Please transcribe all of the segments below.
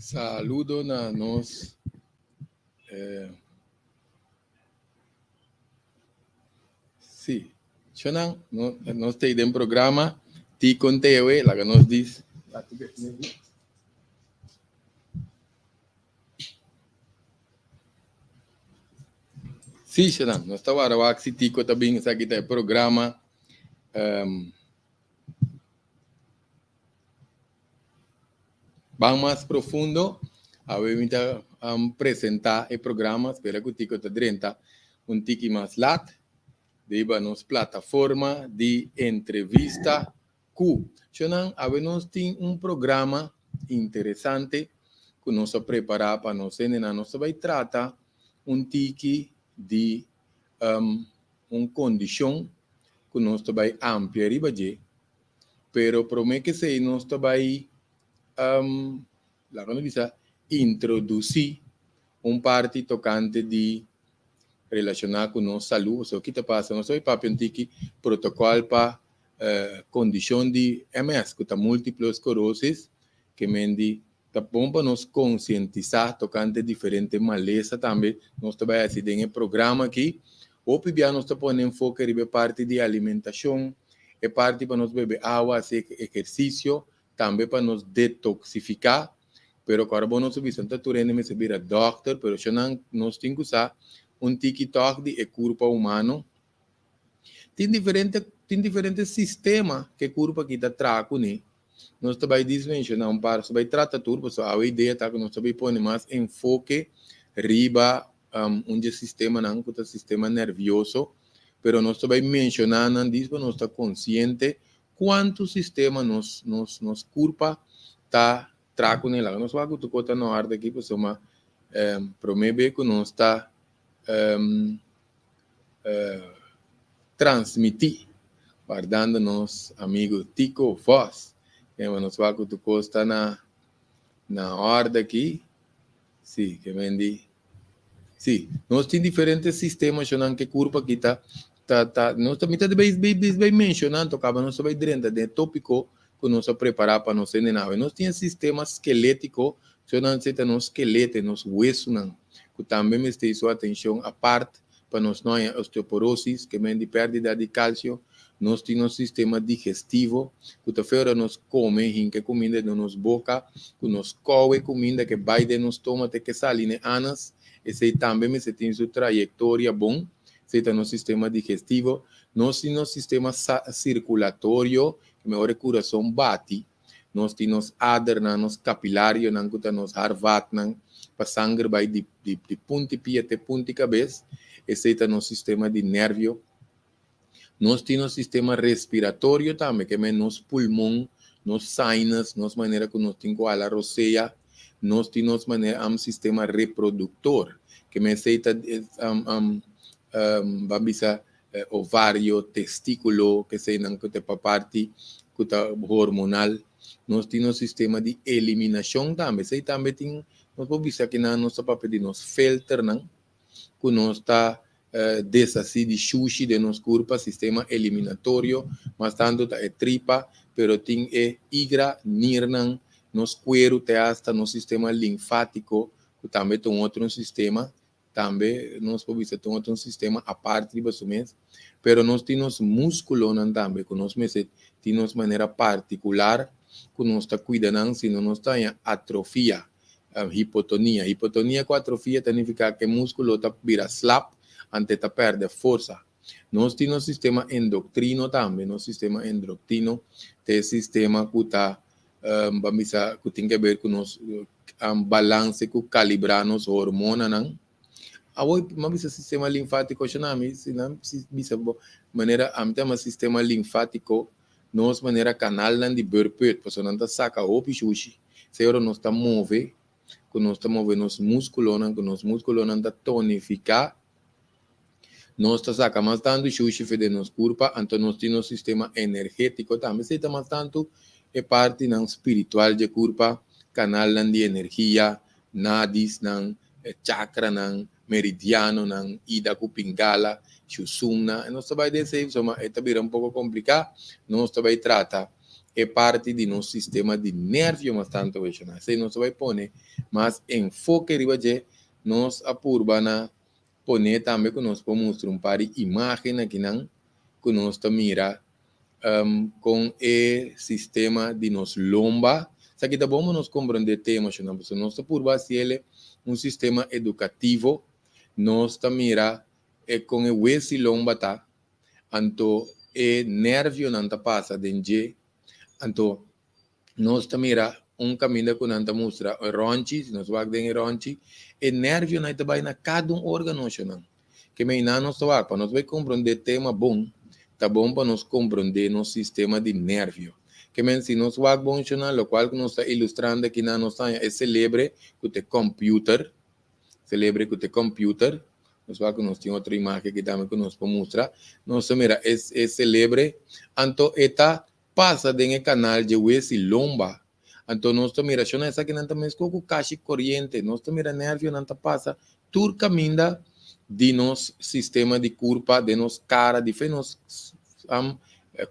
Saludo na nos eh, sí, shonan, no, nos ta den programa Ti con Tewe, laga nos dis. Sí, shonan, nos ta wara wak si Tico ta bin esaki ta e programa. Ban mas profundo, awe mi ta presenta e programa, spera ku Tico ta drenta un tiki mas lat, riba nos plataforma di entrevista ku. Shonan, awe nos tin un programa interesante ku nos a prepara pa nos hendenan. Nos ta bai trata un tiki di un kondishon ku nos ta bai amplia riba dje. Pero promé ke esei nos ta bai, laga nos bisa, introdusí un parti tokante di relashoná ku nos salú. Pasobra ki ta pasa? Nos ta bai papia un tiki protokòl pa kondishon di MS, ku ta múltiplo sklerosis, ke men di ta bon pa nos konsientisá tokante diferente malesa tambe. Nos ta bai hasi den e programa aki. Hopi bia nos ta pone enfoke riba e parti di alimentashon, e parti pa nos bebe awa, hasi ehersisio, tambe pa nos detoksifiká. Pero ku ora bo nos a bisa, no ta tur hende mester bira dòkter, pero shonnan nos tin ku sa un tiki tòg di e kurpa humano. Tin diferente, tin diferente sistema ku e kurpa aki ta traha kuné. Nos ta bai dismenshoná un par, nos ta bai trata tur, pasobra awe idea ta ku nos ta bai pone mas enfoke riba un dje sistemanan ku ta sistema nervioso, pero nos ta bai menshoná nan dis pa nos ta konsiente kuantu sistema nos nos nos kurpa ta traha kuné. Laga nos wak ku tur kos ta na orde aki pasobra promé be ku nos ta transmití wardando nos amigo Tico Vos. Ke nos wak ku tur kos ta na na orde aki. Sí, ke men di. Sí, nos tin diferente sistema shonan ke kurpa aki ta ta ta nos ta mi ta bay bay bay menshoná anto kaba nos ta bay drenta den e tópiko ku nos a prepará pa nos hende awe. Nos tin e sistema skelétiko, shonan esei ta nos skelete, nos wesunan, ku tambe mester su atenshon apart pa nos no haña osteoporosis, ke men di pèrdida di kalsio. Nos tin nos sistema digestivo, ku ta fe ora nos kome, hinka e kuminda den nos boka, ku nos kowe kuminda ke bai den nos stoma te ke sali n'e anas, esei tambe mester tin su trayektoria bon. Esei ta nos sistema digestivo. Nos tin nos sistema sirkulatorio, ke men ora e kurason bati. Nos tin nos adernan, nos kapilarionan ku ta nos harvatnan pa sanger bai di di punti pia te punti kabes. Esei ta nos sistema di nervio. Nos tin nos sistema respiratorio tambe, ke men nos pulmon, nos sinus, nos manera ku nos tin ku hala rosea. Nos tin nos manera sistema reproduktor, ke men esei ta ban bisa ovario, testíkulo, keseinan ku ta pa parti ku ta hormonal. Nos tin nos sistema di eliminashon tambe. Esei tambe tin, nos por bisa kinan nos ta papia di nos filternan ku nos ta deshasí di shushi den nos kurpa, sistema eliminatorio, mas tantu ta e tripa, pero tin e igra, nirnan, nos kueru te asta nos sistema linfátiko ku tambe ta un otro sistema. Tambe nos por bisa ta un otro sistema apart riba su mes, pero nos tin nos muskulonan tambe ku nos mester tin nos manera partikular ku nos ta kuida nan si no nos ta haña atrofia, hipotonia. Hipotonia ku atrofia ta nifiká ku e muskulo ta bira slap ante ta pèrdè forsa. Nos tin nos sistema endoktrino tambe, nos sistema endroktino ta e sistema ku ta ban bisa ku tin ke ber ku nos balanse ku kalibrá nos hormonanan. Awor mi a bisa sistema linfátiko shon ami si nan bisa bo manera ami ta yama sistema linfátiko nos manera kanalnan di beurput pasobra nan ta saka hopi shushi. Esei ora nos ta move ku nos ta move nos múskulonan ku nos múskulonan ta tonifiká. Nos ta saka mas tantu shushi for den nos kurpa, anto nos tin nos sistema energetiko tambe. Esei ta mas tantu e partinan spiritual dje kurpa, kanalnan di energia, nadisnan, chakranan, meridianonan, ida ku pingala, shusumna. Nos ta bai den esei, pasobra e ta bira un poko kompliká. Nos ta bai trata. e parti di nos sistema di nervio mas tantu weshona. Esei nos ta bai pone mas enfoke riba dje. Nos a purba na pone tambe ku nos por mustra un par di imágen akinan ku nos ta mira kon e sistema di nos lomba. Esaki ta bon pa nos komprondé tema shona, pasobra nos ta purba hasiel un sistema edukativo. Nos ta mira e kon e wesi lomba ta, anto e nervionan ta pasa den dje, anto nos ta mira un kaminda ku nan ta mustra e ronchi, si nos wak den e ronchi, e nervionan ta bai na kada un órgano shona. Ke mei nan nos ta wak, pa nos bai komprondé tema bon, ta bon pa nos komprondé nos sistema di nervio. Ke men si nos wak bon shona, lokual ku nos ta ilustrando aki nan, nos ta haña e selebre ku ta e kòmpiuter, selebre ku ta e kòmpiuter, nos wak ku nos tin otro imágen aki tambe ku nos por mustra, nos ta mira e e selebre, anto e ta pasa den e kanal dje wesi lomba, anto nos ta mira shona esakinan ta meskos ku kashi koriente, nos ta mira nervionan ta pasa tur kaminda di nos sistema di kurpa, den nos kara, di fe nos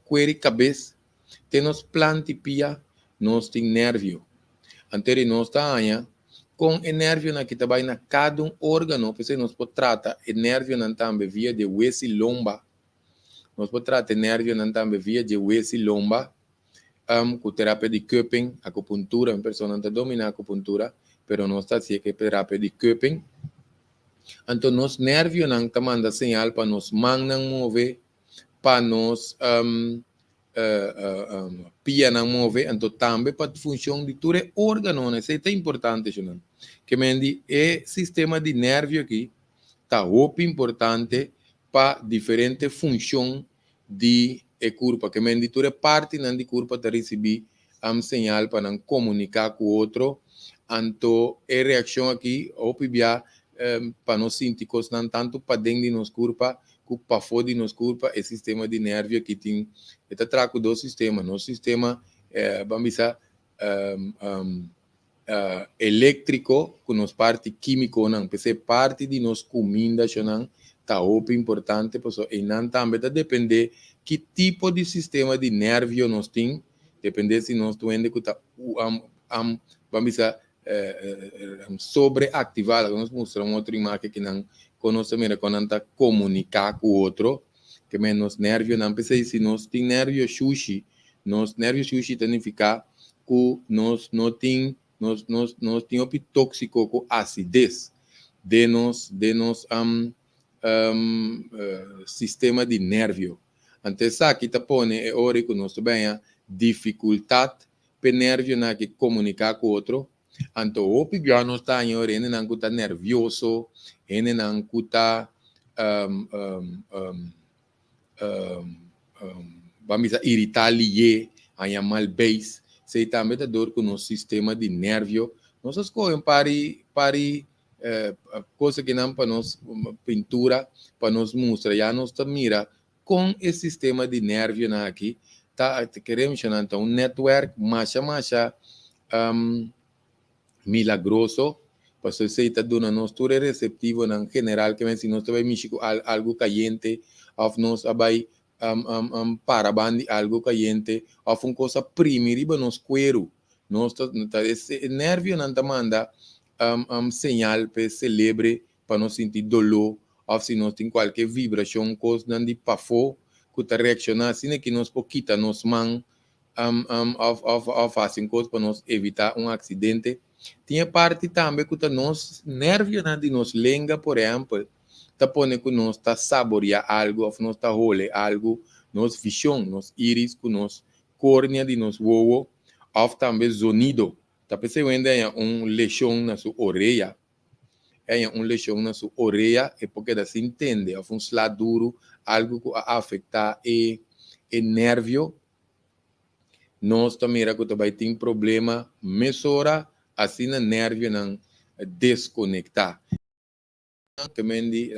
kueri kabes te nos planti pia, nos tin nervio. Anto di nos ta haña kon e nervionan aki ta bai na kada un órgano, p'esei nos por trata e nervionan tambe via di e wesi lomba. Nos por trata e nervionan tambe via di e wesi lomba ku terapia di cupping, akupuntura. Mi personanan ta dominá akupuntura, pero nos ta hasié ku e terapia di cupping. Anto nos nervionan ta manda señal pa nos mannan move, pa nos pianan move, anto tambe pa funshon di tur e órganonan. Esei ta importante, shunan. Ke men di e sistema di nervio aki ta hopi importante pa diferente funshon di e kurpa. Ke men di tur e partinan di kurpa ta risibí señal pa nan komuniká ku otro. Anto e reakshon aki hopi bia pa nos sinti kosnan tantu paden di nos kurpa ku pafó di nos kurpa. E sistema di nervio aki tin, e ta traha ku dos sistema, nos sistema ban bisa eléktriko ku nos parti kímikonan. P'esei parti di nos kumindashonnan ta hopi importante pasobra einan tambe ta dependé ki tipo di sistema di nervio nos tin, dependé si nos ta un hende ku ta ban bisa sobreaktivá. Laga nos mustra un otro imagen kinan kon nos ta mira kon nan ta komuniká ku otro, ke men nos nervionan. P'esei si nos tin nervio shushi, nos nervio shushi ta nifiká ku nos no tin nos nos nos tin hopi tóksiko ku asides den nos den nos sistema di nervio. Anto esaki ta pone e ora ku nos ta baña difikultat p'e nervionan aki komuniká ku otro. Anto hopi bia nos ta haña ora hendenan ku ta nervioso, hendenan ku ta ban bisa iritá lié, haña mal beis. Esei tambe ta dor ku nos sistema di nervio. Nos a skohe un par di par di kos akinan pa nos pintura, pa nos mustra. Ya nos ta mira kon e sistema di nervionan aki ta kere menshoná ta un netwerk masha masha milagroso, pasobra esei ta duna nos tur e reseptivonan general ke men si nos ta bai mishi ku algu kayente òf nos a bai para ban di algu kayente òf un kos a primi riba nos kueru, nos ta e nervionan ta manda señal pa e selebre pa nos sinti doló òf si nos tin kualke vibrashon, kosnan di pafó ku ta reakshoná asina ki nos por kita nos man òf òf òf hasi un kos pa nos evitá un aksidente. Tin e parti tambe ku ta nos nervionan di nos lenga, por ehèmpel, ta pone ku nos ta saboriá algu òf nos ta hole algu, nos vishon, nos iris ku nos kórnea di nos wowo òf tambe zonido. Ta p'esei wende haña un leshon na su orea. E haña un leshon na su orea, e por keda sin tende òf un sla duru, algu ku a afektá e e nervio. Nos ta mira ku ta bai tin problema mesora asina nervionan deskonektá. Ke men di,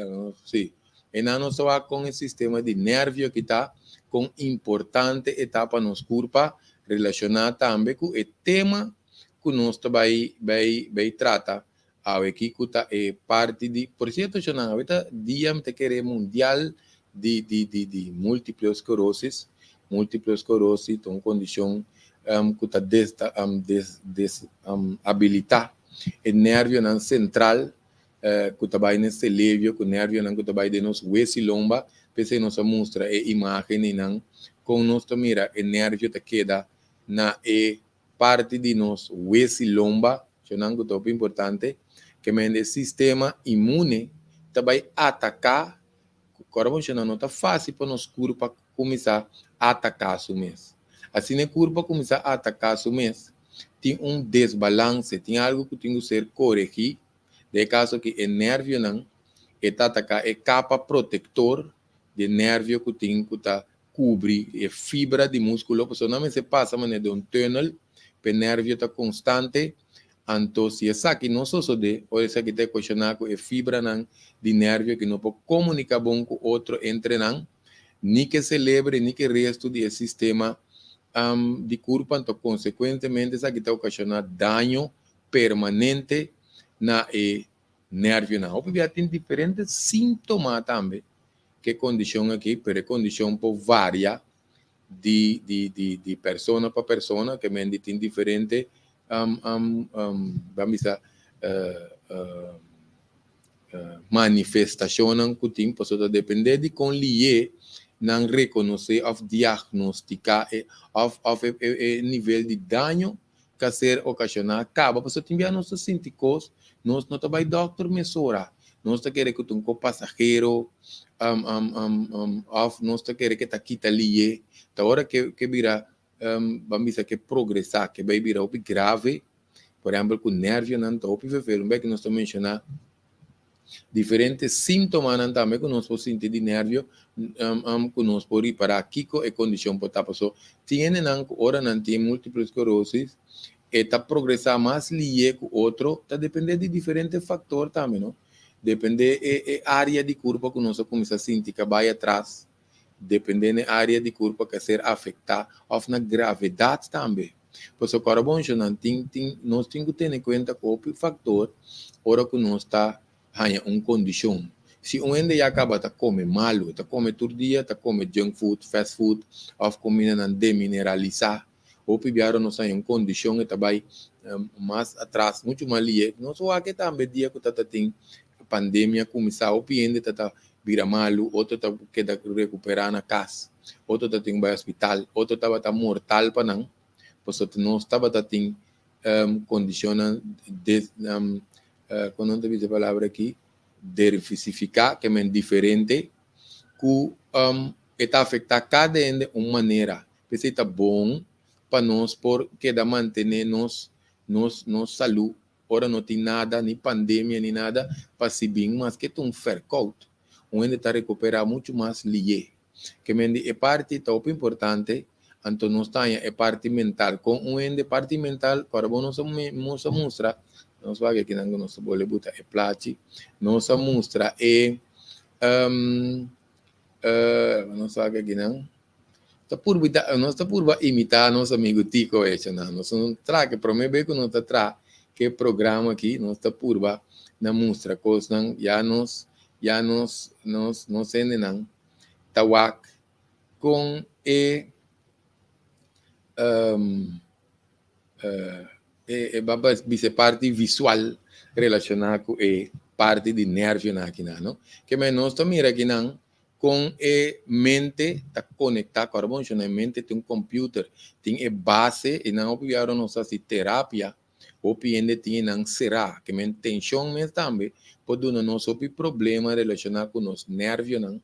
sí. Einan nos ta wak kon e sistema di nervio aki ta, kon importante e ta pa nos kurpa, relashoná tambe ku e tema ku nos ta bai bai bai trata awe aki ku ta e parti di, por sierto shonnan awe ta dia mi ta kere mundial di di di di multiple sclerosis. Multiple sclerosis ta un kondishon. Ku ta desabilitá e nervionan sentral ku ta bai na e selebio, ku nervionan ku ta bai den nos wes i lomba. P'esei nos a mustra e imágen einan kon nos ta mira e nervio ta keda na e parti di nos wes i lomba, esnan ku ta hopi importante, ke mende e sistema inmune ta bai ataká. Ku ora funshoná no ta fásil pa nos kurpa kuminsá ataká su mes. Asina e kurpa kuminsá ataká su mes, tin un desbalanse, tin algu ku tin ku ser koregí. Den e kaso aki e nervionan, e ta ataká e kapa protektor di e nervio ku tin ku ta kubri e fibra di múskulo, pasobra nan mester pasa manera den un tùnel pa e nervio ta konstante. Anto si esaki no sosodé, ora esaki ta ekuashoná ku e fibranan di nervio ki no por komuniká bon ku otro entre nan, ni ku e selebre ni ku e restu di e sistema di kurpa, anto konsekuentemente esaki ta okashoná daño permanente na e nervionan. Hopi bia tin diferente síntoma tambe ku e kondishon aki, pero e kondishon por varia di di di di persona pa persona, ke men di tin diferente ban bisa manifestashonnan ku tin, pasobra ta depende di kon lié nan rekonosé òf diagnostiká e òf òf e e nivel di daño ka ser okashoná kaba, pasobra tin bia nos ta sinti kos, nos no ta bai dòkter mesora, nos ta kere ku ta un kos pasahero òf nos ta kere ke ta kita lié, ta ora ke ke bira ban bisa ke progresá, ke bai bira hopi grave, por ehèmpel ku nèrvionan ta hopi ferfel, un bes ku nos ta menshoná diferente síntomanan tambe ku nos por sinti di nèrvio ku nos por ripará kiko e kondishon por ta. Pasobra tin hendenan ku ora nan tin múltiple sklerosis e ta progresá mas lié ku otro, ta dependé di diferente faktor tambe no. Dependé e e área di kurpa ku nos a kuminsá sinti ka bai atras, dependé na e área di kurpa ku a ser afektá òf na gravedat tambe. Pasobra kòrda bon shonnan, tin tin nos tin ku tene kuenta ku hopi faktor ora ku nos ta haña un kondishon. Si un hende ya kaba ta kome malu, ta kome tur dia, ta kome junk food, fast food òf kumindanan demineralisá, hopi biaha nos haña un kondishon e ta bai mas atras, muchu mas lihe. Nos wak e tambe dia ku ta ta tin pandemia kuminsá, hopi hende ta ta bira malu, otro ta keda rekuperá na kas, otro ta tin ku bai hospital, otro tabata mortal pa nan, pasobra nos tabata tin kondishonnan des kon nan ta bisa e palabra aki, dervisifiká, ke men diferente, ku e ta afektá kada hende un manera. P'esei ta bon pa nos por keda mantené nos nos nos salú Ora no tin nada, ni pandemia ni nada, pa si bin maske ta un verkoud, un hende ta rekuperá muchu mas lié. Ke men di e parti ta hopi importante, anto nos ta haña e parti mental. Kon un hende parti mental, ora bo nos a nos a mustra, nos wak akinan ku nos ta bole buta e plachi, nos a mustra e nos wak akinan. Ta purba nos ta purba imitá nos amigu Tico Echenan. Nos no tra ke promé be ku nos ta tra ke programa aki, nos ta purba na mustra kosnan ya nos ya nos nos nos hendenan ta wak kon e e bisa e parti visual relashoná ku e parti di nervionan akinan no. Ke men nos ta mira akinan Kon e mente ta konektá ku ora bo e mente tin un computer, tin e base i nan hopi bia ora nos hasi terapia, hopi hende tin e nan será, ke men tenshon mes tambe por duna nos hopi problema relashoná ku nos nervionan,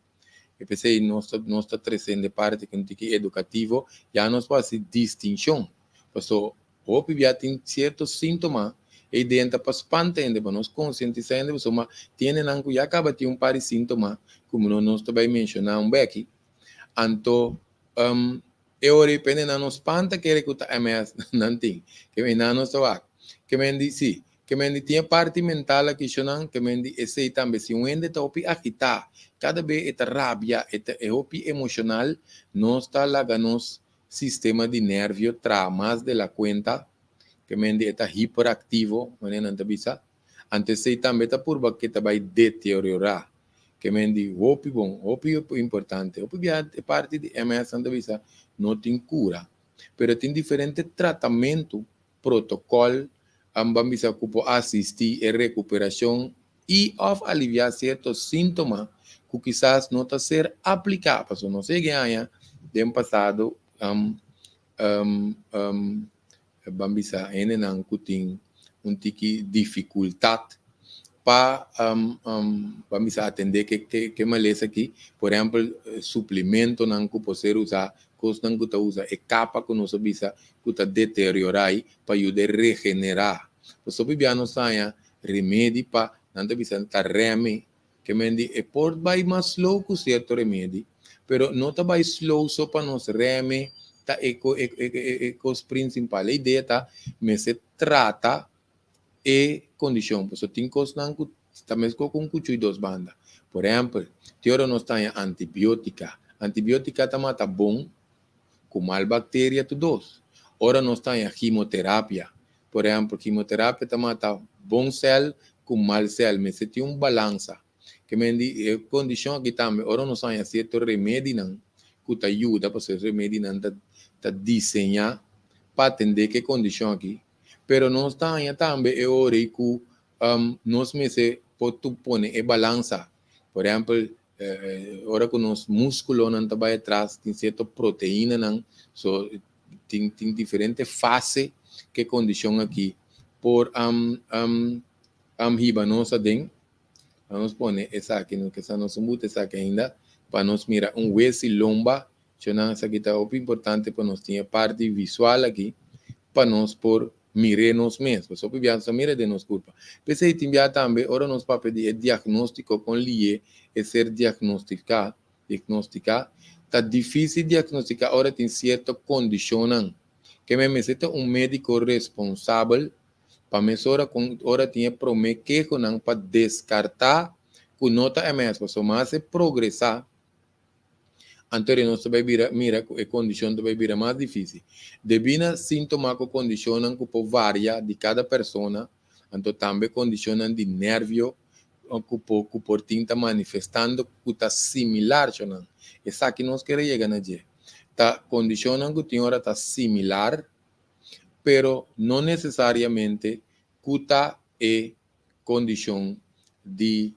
i p'esei nos ta nos ta trese den parti ku un tiki edukativo ya nos por hasi distinshon, paso Hopi bia tin sierto síntoma, e idea ta pa spanta hende, pa nos konsientisá hende pasobra tin hendenan ku ya kaba tin un par di síntoma ku no nos ta bai menshoná un beki. Anto e ora ei pa hendenan no spanta kere ku ta MS nan tin. Ke men nan nos ta wak. Ke men di si, ke men di tin e parti mental aki shonan, ke men di esei tambe si un hende ta hopi agitá, kada be e ta rabia, e ta e hopi emoshonal, nos ta laga nos Sistema di nervio traha mas de la cuenta, ke mende e ta hiperactivo, manera nan ta bisa. Ante esey tambe ta purba ke ta bay deteriora. Ke mende hopi bon, hopi importante. Hopi bia e parti di MS nan ta bisa no tin cura. Pero tin diferente tratamentu, protokòl, ban bisa ku por asistí e rekuperashon i òf aliviá sierto síntoma ku kisas no ta ser apliká pasobra nos a yega haña den pasado ban bisa hendenan ku tin un tiki difikultat pa ban bisa atendé ke malesa aki. Por ehèmpel, suplimentonan ku por ser usá, kosnan ku ta usa e kapa ku nos a bisa ku ta deteriorá pa yuda regenerá. Pasobra bia nos haña remedi pa nan ta bisa ta reme, ke men di e por bai mas slow ku sierto remedi, pero no ta bai slow so pa nos reme ta e kos prinsipal. E idea ta mester trata e kondishon, pasobra tin kosnan ku ta meskos ku un kuchu di dos banda. Por ehèmpel, te ora nos ta haña antibiótika, antibiótika ta mata bon ku mal bakteria tur dos. Ora nos ta haña kimoterapia, por ehèmpel, kimoterapia ta mata bon sèl ku mal sèl, mester tin un balansa. Ke men di e kondishon aki tambe ora nos haña sierto remedinan ku ta yuda, pasobra e remedinan ta ta diseñá pa atendé ku e kondishon aki, pero nos ta haña tambe e ora ei ku nos mester por pone e balansa. Por ehèmpel, ora ku nos múskulonan ta bai atras tin sierto proteinanan, so tin tin diferente fase ku e kondishon aki por hiba nos aden. Nos pone esaki, no kesa nos no buta esaki ainda, pa nos mira un wesi lomba. Shonnan, esaki ta hopi importante pa nos tin e parti visual aki pa nos por mir'é nos mes. Pasobra hopi bia nos ta mira den nos kurpa. P'esei tin bia tambe ora nos papia di e diagnóstiko kon lié e ser diagnostiká, diagnostiká, ta difísil diagnostiká ora tin sierto kondishonnan. Ke men mester ta un médiko responsabel pa mesora kon ora tin e promé kehonan pa deskartá ku no ta MS pasobra mas e progresá, Anto di nos ta bai bira mira ku e kondishon ta bai bira mas difísil. Debí na síntoma ku kondishonnan ku por varia di kada persona, anto tambe kondishonnan di nèrvio ku por ku por tin ta manifestando ku ta similar shonan. Esaki nos kere yega na dje. Ta kondishonnan ku tin ora ta similar, pero no nesesariamente ku ta e kondishon di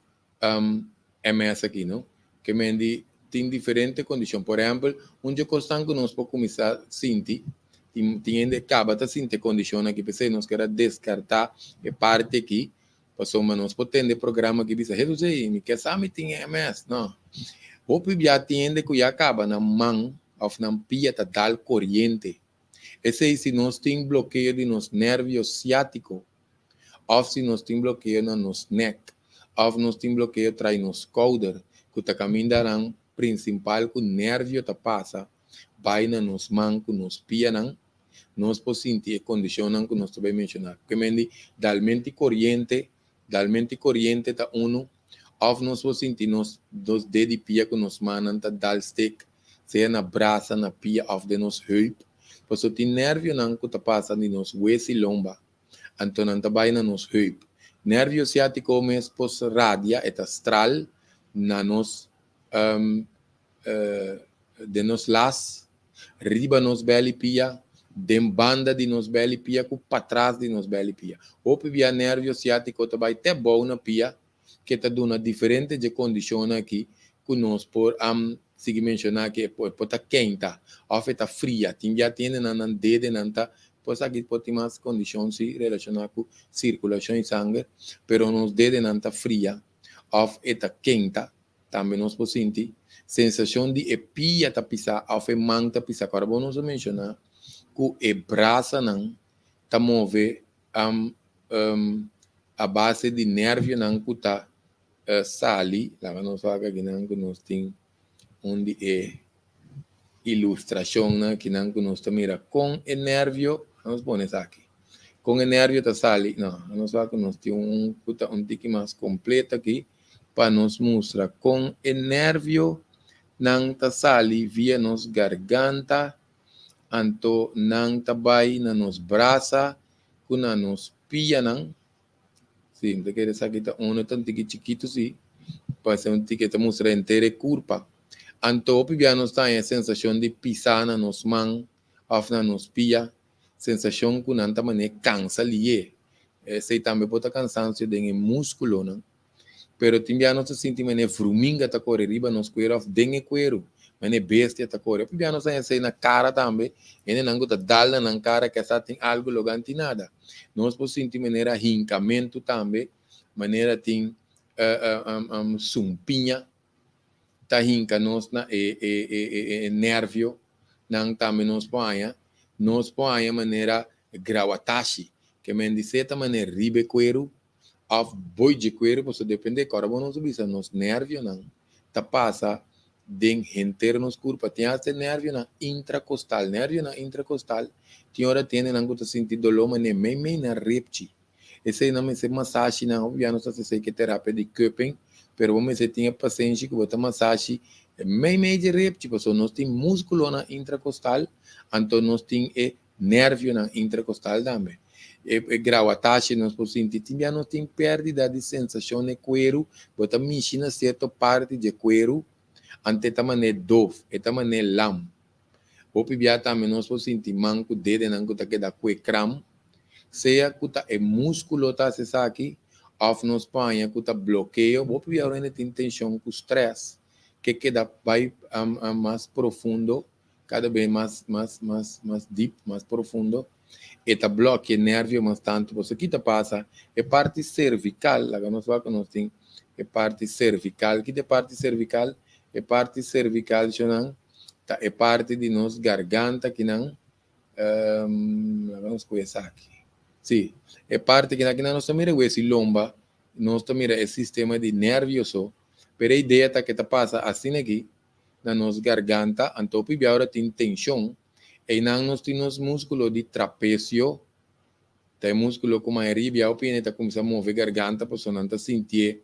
MS aki no. Ke men di tin diferente kondishon. Por ehèmpel, un dje kosnan ku nos por kuminsá sinti, tin tin hende kaba ta sinti e kondishon aki, p'esei nos kier a deskartá e parti aki, pasobra nos por tende e programa aki bisa, Hesus ei, mi ke sa mi tin MS. No. Hopi bia tin hende ku ya kaba nan man òf nan pia ta dal koriente. Esei si nos tin blokeo di nos nervio siátiko, òf si nos tin blokeo na nos nèk, òf nos tin blokeo trai nos skouder, ku ta kamindanan prinsipal ku nèrvio ta pasa bai na nos man ku nos pianan, nos por sinti e kondishonnan ku nos ta bai menshoná. Ke men di dalmenti koriente, dalmenti koriente ta unu, òf nos por sinti nos nos ded'i pia ku nos mannan ta dal stek, sea na brasa, na pia òf den nos heup, pasobra tin nèrvionan ku ta pasa di nos wes i lomba. Anto nan ta bai na nos heup. Nervio siátiko mes por radia, e ta stral na nos den nos las, riba nos beli pia, den banda di nos beli pia ku patras di nos beli pia. Hopi bia nervio siátiko ta bai te bou na pia ke ta duna diferente dje kondishonnan aki ku nos por sigui menshoná ke e por ta keinta òf e ta fria. Tin bia tin hendenan nan dedenan ta por esaki por tin mas kondishon si relashoná ku sirkulashon di sanger, pero nos dedenan ta fria òf e ta keinta. Tambe nos por sinti sensashon di e pia ta pisá òf e man ta pisá. Kòrda bo nos a menshoná ku e brasanan ta move a base di nervionan ku ta sali. Laga nos wak akinan ku nos tin un di e ilustrashonnan akinan ku nos ta mira kon e nervio, nos pone esaki, kon e nervio ta sali. No, nos wak ku nos tin un ku ta un tiki mas kompleto aki pa nos mustra kon e nervionan ta sali via nos garganta. Anto nan ta bai na nos brasa ku na nos pianan. Sí, mi ta kere esaki ta uno ta un tiki chikitu sí, pa ser un tiki ta mustra henter e kurpa. Anto hopi bia nos ta haña e sensashon di pisá na nos man. òf na nos pia, sensashon ku nan ta manera kansa lié. Esei tambe por ta kansansio den e múskulonan. Pero tin bia nos ta sinti manera vruminga ta kore riba nos kueru òf den e kueru, manera bestia ta kore. Hopi bia nos haña esei na kara tambe, hendenan ku ta dal na nan kara ke sa tin algu loga anti nada. Nos por sinti manera hinkamentu tambe, manera tin sumpiña ta hinka nos na e e e e nervio nan tambe nos por haña. Nos por haña manera grawatashi, ke men di seta manera riba e kueru òf boi dje kueru, pasobra depende kòrda bo nos a bisa nos nervionan ta pasa den henter nos kurpa. Tin hasta e nervionan intrakostal. Nervionan intrakostal tin ora tin hendenan ku ta sinti doló manera meimei na repchi. Eseinan mester masashi nan, hopi bia nos ta hasi esei ku e terapia di cupping, pero bo mester tin e pasenshi ku bo ta masashi meimei dje repchi, pasobra nos tin muskulonan intrakostal, anto nos tin e nervionan intrakostal tambe. E e grawatashi nos por sinti, tin bia nos tin pèrdida di sensashon na e kueru, bo ta mishi na sierto parti dje kueru, anto e ta manera dof, e ta manera lam. Hopi bia tambe nos por sinti man ku dedenan ku ta keda kue kram, sea ku ta e múskulo ta hasi esaki òf nos paña ku ta blokeo. Hopi bia ora hende tin tenshon ku strès ke keda bai mas profundo, kada bes mas mas mas mas dip, mas profundo, e ta blòkia e nèrvio mas tantu. Pasobra ki ta pasa? E parti servikal, laga nos wak ku nos tin e parti servikal. Ki ta e parti servikal? E parti servikal, shownan, ta e parti di nos garganta kinan, laga nos ku esaki. Sí, e parti kinan kinan nos ta mira wesi lomba, nos ta mira e sistema di nervio so, pero e idea ta ke ta pasa asina aki na nos garganta, anto hopi bia ora tin tenshon, einan nos tin nos muskulo di trapecio, ta e muskulo ku mayoria bia hopi hende ta kuminsá move garganta pasobra nan ta sintié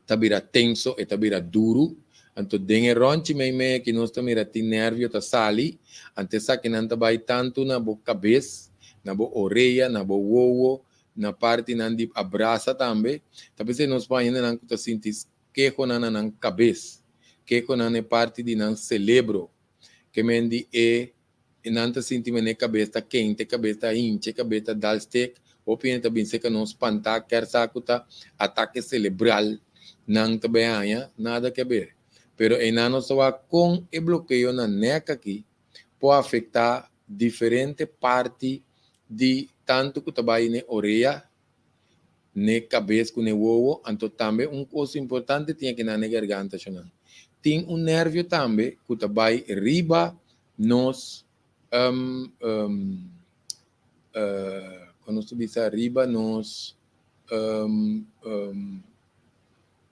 ta bira tenso, e ta bira duru. Anto den e ròntchi meimei aki nos ta mira tin nèrvio ta sali, anto esakinan ta bai tantu na bo kabes, na bo orea, na bo wowo, na partinan di a brasa tambe. Ta p'esei nos por haña hendenan ku ta sinti kehonan na nan kabes, kehonan na e parti di nan selebro, ke men di e E nan ta sinti manera e kabes ta kente, e kabes ta hincha, e kabes ta dal stek. Hopi hende ta bin serka nos spantá, ker sa ku ta atake selebral nan ta bai haña, nada ke ber. Pero einan nos ta wak kon e blokeo na nèk aki por afektá diferente parti di tantu ku ta bai n'e orea, n'e kabes ku n'e wowo, anto tambe un kos importante tin aki nan n'e garganta shonnan. Tin un nervio tambe ku ta bai riba nos kon nos ta bisa riba nos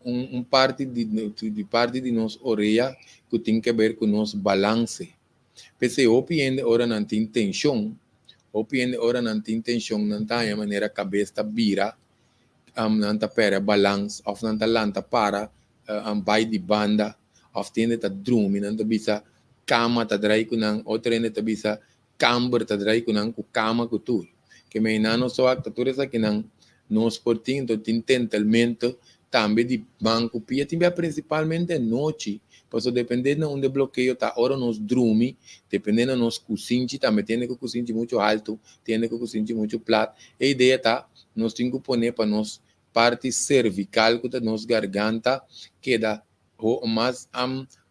un parti di di parti di nos orea ku tin ke ber ku nos balanse. P'esei hopi hende ora nan tin tenshon, hopi hende ora nan tin tenshon nan ta haña manera kabes ta bira, nan ta pèrdè balans òf nan ta lanta para bai di banda òf tin hende ta drumi nan ta bisa kama ta drai ku nan, otro hende ta bisa kamber ta drai ku nan ku kama ku tur. Ke mei nan nos ta wak ta tur esakinan nos por tin, enton tin tentelmento tambe di man ku pia, tin bia prinsipalmente anochi, pasobra depende na unda e blokeo ta, ora nos drumi, depende na nos kusinchi tambe, tin hende ku kusinchi muchu haltu, tin hende ku kusinchi muchu plat, e idea ta nos tin ku pone pa nos parti servikal ku ta nos garganta keda mas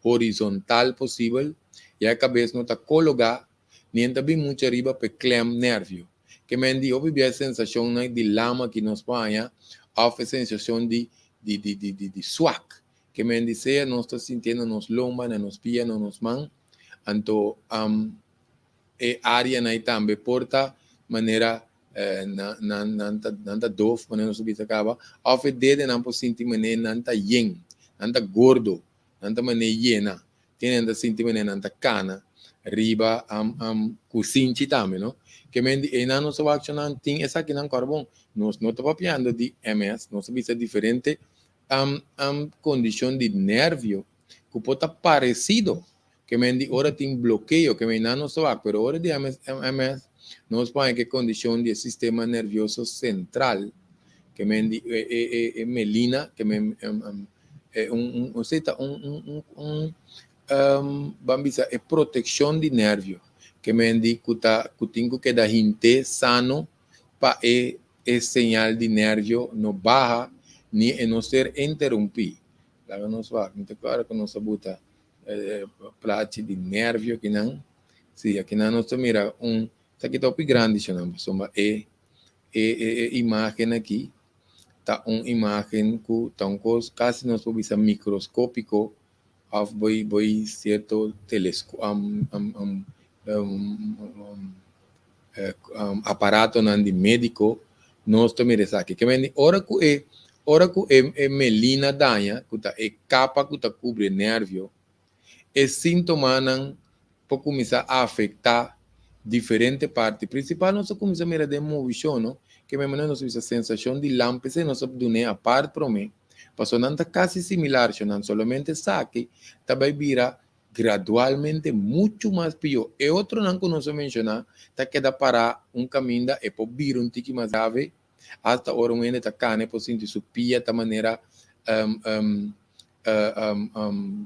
horizontal posibel, ya e kabes no ta kologá ni e ta bin muchu ariba pa e klèm nèrvio. Ke men di hopi bia e sensashonnan di lama ki nos por haña òf e sensashon di di di di di di swak. Ke men di sea nos ta sintié na nos lomba, na nos pia, na nos man, anto e áreanan ei tambe por ta manera nan nan nan ta nan ta dof manera nos a bisa kaba òf e dedenan por sinti manera nan ta yen, nan ta gordo, nan ta manera yena, tin nan ta sinti manera nan ta kana riba kusinchi tambe no. Ke men di einan nos a wak nan tin esakinan kòrda bon nos no ta papiando di MS, nos a bisa diferente kondishon di nèrvio ku por ta paresido. Ke men di ora tin blokeo, ke men nan no sa wak, pero ora di MS, nos por haña ke kondishon di e sistema nervioso sentral, ke men di e e e e melina, ke men e un un un ta un un un un ban bisa e protekshon di nervio. Ke men di ku ta ku tin ku keda hinte sano pa e e señal di nervio no baha ni e no ser interumpí. Laga nos wak, mi ta kòrda ku nos a buta plachi di nervio akinan. Sí, akinan nos ta mira un, esaki ta hopi grandi shonnan pasobra e e e imágen aki ta un imágen ku ta un kos kasi nos por bisa mikroskópiko òf bo bo sierto telesko aparatonan di médiko nos ta mira esaki. Ke men di ora ku e ora ku e e melina daña ku ta e kapa ku ta kubri e nervio, e síntomanan por kuminsá afektá diferente parti. Prinsipal nos ta kuminsá mira den movishon no, ke men manera nos ta bisa sensashon di lamp esei nos ta dun'é apart promé, pasobra nan ta kasi similar shon, nan solamente esaki ta bai bira gradualmente muchu mas pió. E otronan ku nos a menshoná ta keda pará un kaminda, e por bira un tiki mas grave, hasta ora un hende ta kana e por sinti su pia ta manera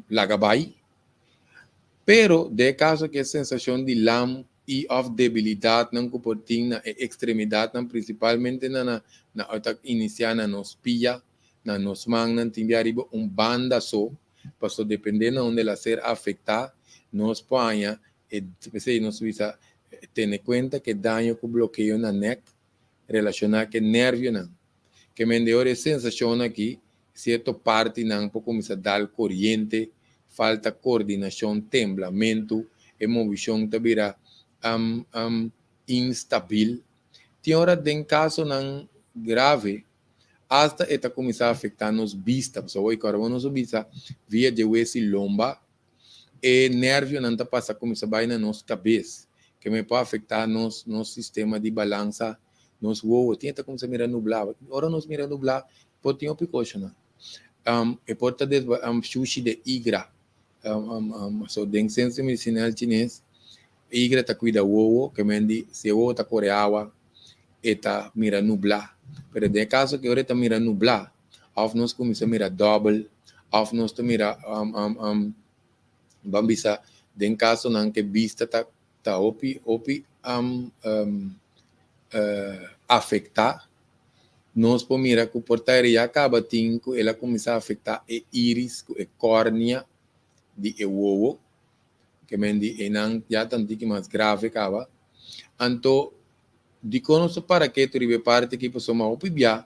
laga bai. Pero den e kaso ku e sensashon di lam i òf debilidatnan ku por tin na e ekstremidatnan, prinsipalmente na na na ta inisiá na nos pia, na nos mannan, tin bia riba un banda so, pasobra dependé na unda el a ser afektá, nos por haña e p'esei nos bisa tene kuenta ku e daño ku blokeo na nèk relashoná ku e nervionan. Ke men de ora e sensashon aki, sierto partinan por kuminsá dal koriente, falta kordinashon, temblamentu, e movishon ta bira instabil. Tin ora den kasonan grave, asta e ta kuminsá afektá nos bista. Pasobra awor kòrda bo nos a bisa via dje wes i lomba, e nervionan ta pasa kuminsá bai na nos kabes, ke me por afektá nos nos sistema di balansa, nos wowo. Tin e ta kuminsá mira nublá. Ora nos mira nublá, por tin hopi kosnan. E por ta desba shushi de igra. So den senso medisinal chines, igra ta kuida wowo, ke men di si e wowo ta kore awa, e ta mira nublá. Pero den e kaso ke ora e ta mira nublá, òf nos kuminsá mira dòbel, òf nos ta mira ban bisa den kasonan ke bista ta ta hopi hopi afektá, nos por mira ku por ta ya kaba tin ku el a kuminsá afektá e iris ku e kòrnia di e wowo, ke men di einan ya ta un tiki mas grave kaba. Anto dikon nos ta para ketu riba e parti aki? Pasobra hopi bia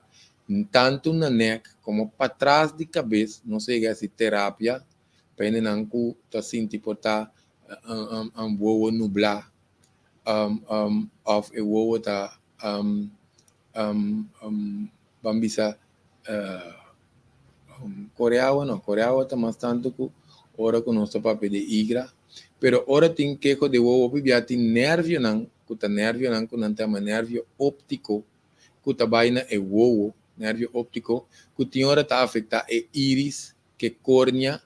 tantu na nèk komo patras di kabes nos a yega hasi terapia pa hendenan ku ta sinti por ta wowo nublá òf e wowo ta ban bisa kore awa no, kore awa ta mas tantu ku ora ku nos ta papia di igra, pero ora tin keho di wowo hopi bia tin nervionan ku ta nervionan ku nan ta yama nervio óptiko ku ta bai na e wowo, nervio óptiko, ku tin ora ta afektá e iris ke kornea,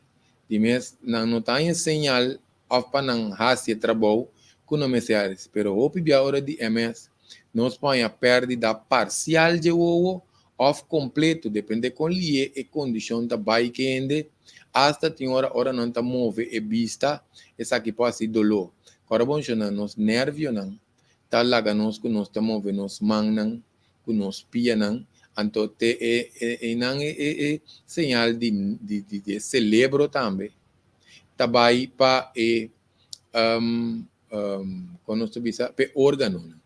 di mes nan no ta haña señal òf pa nan hasi e trabou ku nan mester hasi. Pero hopi bia ora di MS nos por haña pèrdida parsial dje wowo òf kompleto, depende kon lié e kondishon ta bai ke hende, asta tin ora ora nan ta move e bista esaki por hasi doló. Kòrda bon shona, nos nervionan ta laga nos ku nos ta move nos mannan ku nos pianan, anto te e einan e e señal di di di e celebro tambe ta bai pa e kon nos ta bisa pa e organonan.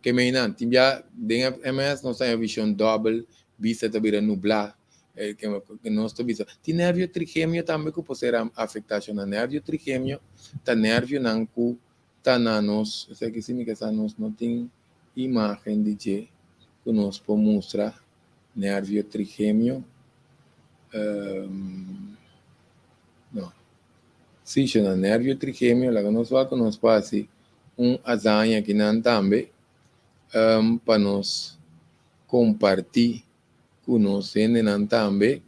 Ke meinan tin bia den MS nos ta haña vision dòbel, bista ta bira nublá, ke nos ta bisa tin nervio trigemio tambe ku por ser afektá shona. Nervio trigemio ta nervionan ku ta na nos, esaki si mi ke sa nos no tin imagen di dje ku nos por mustra nervio trigemio no si shona nervio trigemio laga nos wak ku nos por hasi un hazaña akinan tambe pa nos komparti ku nos hendenan tambe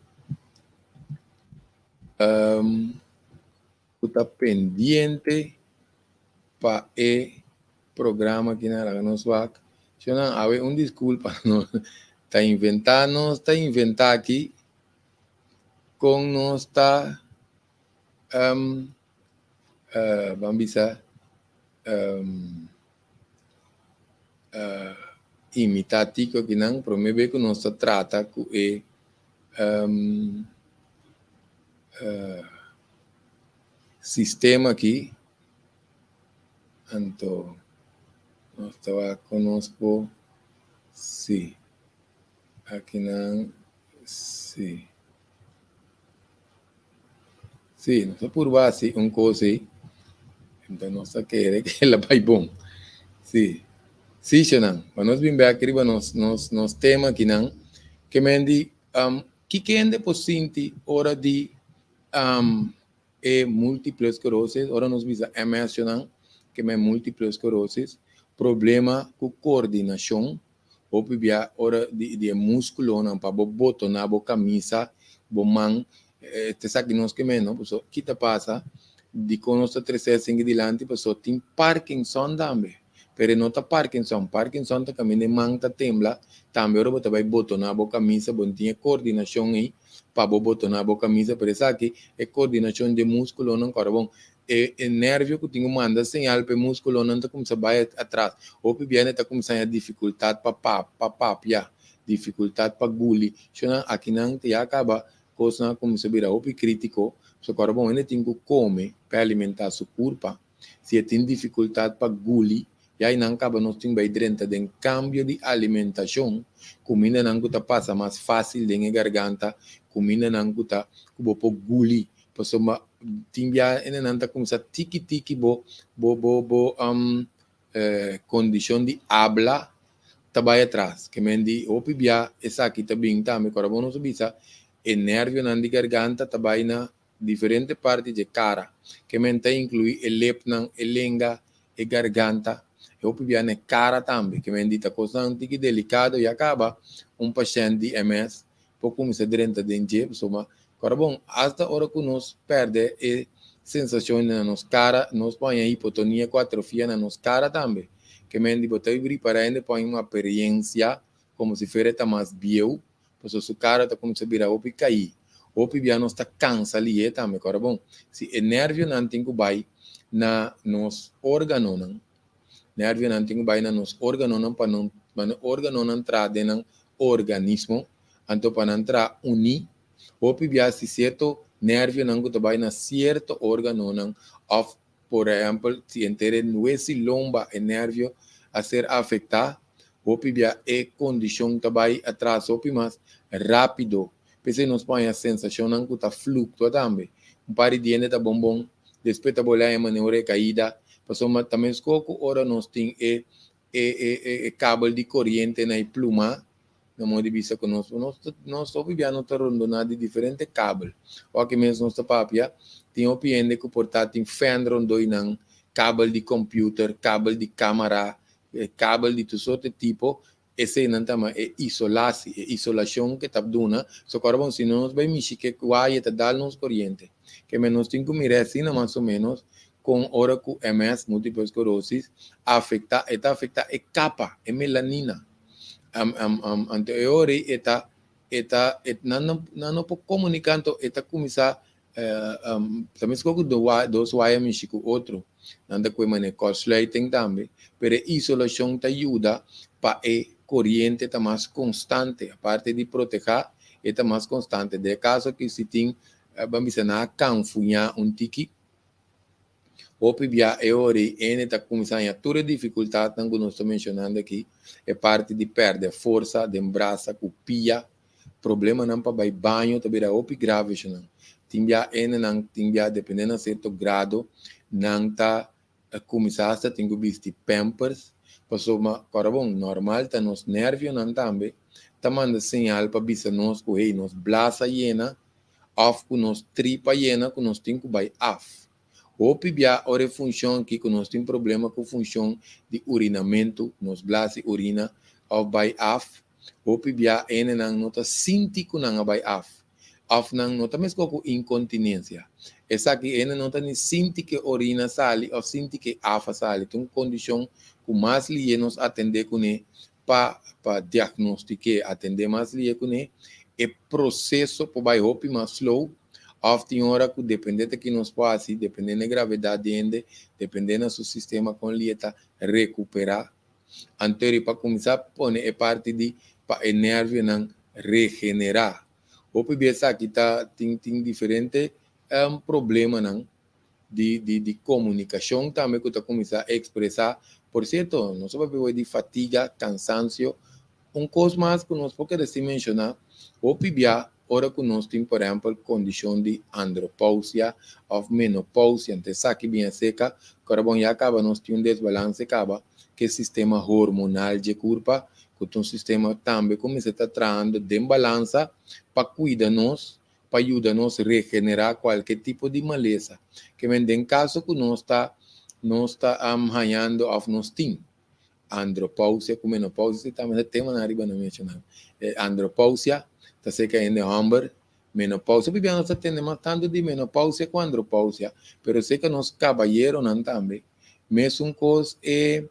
ku ta pendiente pa e programa aki na laga nos wak. Shonnan awe un disculpa no ta inventa nos ta inventa aki kon nos ta ban bisa. Imitá Tico akinan, promé be ku nos ta trata ku e sistema aki, anto nos ta wak kon nos por si akinan si. Sí, nos a purba hasi un kos ei, enton nos ta kere ku el a bai bon. Sí, sí shonan, pa nos bin bek riba nos nos nos tema akinan, ke men di kiko hende por sinti ora di e multiple sclerosis, ora nos bisa MS shonan, ke men multiple sclerosis, problema ku koordinashon. Hopi bia ora di di e muskulonan pa bo botoná bo kamisa, bo man, ta esaki nos ke men no, pasobra ki ta pasa dikon nos ta trese esaki dilanti pasobra tin Parkinson tambe, pero e no ta Parkinson, Parkinson ta kaminda e man ta tembla, tambe ora bo ta bai botoná bo kamisa bo no tin e koordinashon ei pa bo botoná bo kamisa, pero esaki e koordinashon di e muskulonan kòrda bon. E e nervio ku tin ku manda señal pa e muskulonan ta kuminsá bai atras. Hopi biaha ta kuminsá haña difikultat pa pa pa papia, difikultat pa guli. Shonnan akinan ta ya kaba kosnan a kuminsá bira hopi krítiko. Pasobra ku ora bo hende tin ku kome pa e alimentá su kurpa, si e tin difikultat pa guli, ya einan kaba nos tin bai drenta den kambio di alimentashon, kumindanan ku ta pasa mas fásil den e garganta, kumindanan ku ta ku bo por guli. Pasobra tin bia hendenan ta kuminsá tiki tiki bo bo bo bo kondishon di abla ta bai atras. Ke men di hopi bia esaki ta bin tambe. Ku ora bo nos a bisa e nervionan di garganta ta bai na diferente parti dje kara. Ke men ta inkluí e lepnan, e lenga, e garganta. E hopi bia na e kara tambe. Ke men di ta kosnan tiki delikado ya kaba un pashènt di MS por kuminsá drenta den dje pasobra Kòrda bon, asta ora ku nos pèrdè e sensashon na nos kara, nos por haña hipotonia ku atrofia na nos kara tambe. Ke men di bo ta ripará hende por haña un aperiensia komo si fuera e ta mas bieu, pasobra su kara ta kuminsá bira hopi kaí. Hopi bia nos ta kansa lihé tambe. Kòrda bon, si e nervionan tin ku bai na nos órganonan, nervionan tin ku bai na nos órganonan pa nan pa nan órganonan traha den nan organismo, anto pa nan traha uní. Hopi bia si sierto nervionan ku ta bai na sierto órganonan òf por ehèmpel si henter e nues i lomba e nervio a ser afektá, hopi bia e kondishon ta bai atras hopi mas rápido. P'esei nos por haña sensashonnan ku ta fluktua tambe. Un par di diente ta bon bon, despues ta bolbe haña manera un rekaida, pasobra ta meskos ku ora nos tin e e kabel di koriente na e pluma, na modo di bisa ku nos nos nos hopi bia no ta rondoná di diferente kabel. Oki mes nos ta papia, tin hopi hende ku por ta tin fèn rondó i nan, kabel di kòmpiuter, kabel di kámara, kabel di tur sorte tipo, eseinan ta ma e isolasi, e isolashon ke ta duna. So kòrda bon, si nos bai mishi ke waya ta dal nos koriente. Ke men nos tin ku mira asina mas o ménos kon ora ku MS, multiple sclerosis, afektá, e ta afektá e kapa, e melanina. Anto e ora ei e ta e ta e nan no nan no por komuniká anto e ta kuminsá ta meskos ku dos waya mishi ku otro nan ta kue manera kortsluiting tambe pero e isolashon ta yuda pa e koriente ta mas konstante aparte di protehá e ta mas konstante den e kaso aki si tin ban bisa nan a kanfuñá un tiki. Hopi bia e ora ei ene ta kuminsá haña tur e difikultatnan ku nos ta menshonando aki, e parti di pèrdè forsa den brasa ku pia, problemanan pa bai baño ta bira hopi grave eshonan. Tin bia enenan tin bia dependé na sierto grado nan ta kuminsá asta tin ku bisti pampers pasobra kòrda bon normal ta nos nervionan tambe ta manda señal pa bisa nos ku hey nos blasa yena òf ku nos tripa yena ku nos tin ku bai af. Hopi bia ora e funshon aki ku nos tin problema ku funshon di urinamentu, nos blasi urina òf bai af, hopi bia hendenan no ta sinti ku nan a bai af òf nan no ta meskos ku inkontinensia. Esaki hende no ta ni sinti ku e orina sali òf sinti ku e af a sali. Ta un kondishon ku mas lihe nos atendé kuné pa pa diagnostik'é, atendé mas lihe kuné, e proseso por bai hopi mas slow. Òf tin ora ku dependé ta ki nos por hasi, dependé na e gravedat di hende, dependé na su sistema kon li e ta rekuperá. Anto eri pa kuminsá pone e parti di pa e nervionan regenerá. Hopi bes aki ta tin tin diferente problemanan di di di komunikashon tambe ku ta kuminsá ekspresá. Por sierto, nos a papia di fatiga, kansansio. Un kos mas ku nos por keda sin menshoná, hopi bia ora ku nos tin por ehèmpel kondishon di andropousia òf menopousia, anto esaki bin aseka, ku ora bon ya kaba nos tin un desbalanse kaba ku e sistema hormonal dje kurpa, ku ta un sistema tambe ku mester ta trahando den balansa pa kuida nos pa yuda nos regenerá kualke tipo di malesa. Ke men den kaso ku nos ta nos ta hañando òf nos tin andropousia ku menopousia, esei tambe ta temanan ariba no menshoná. E andropousia ta seka hende hòmber, menopousia pabia nos ta tende mas tantu di menopousia ku andropousia, pero seka nos kabayeronan tambe mesun kos e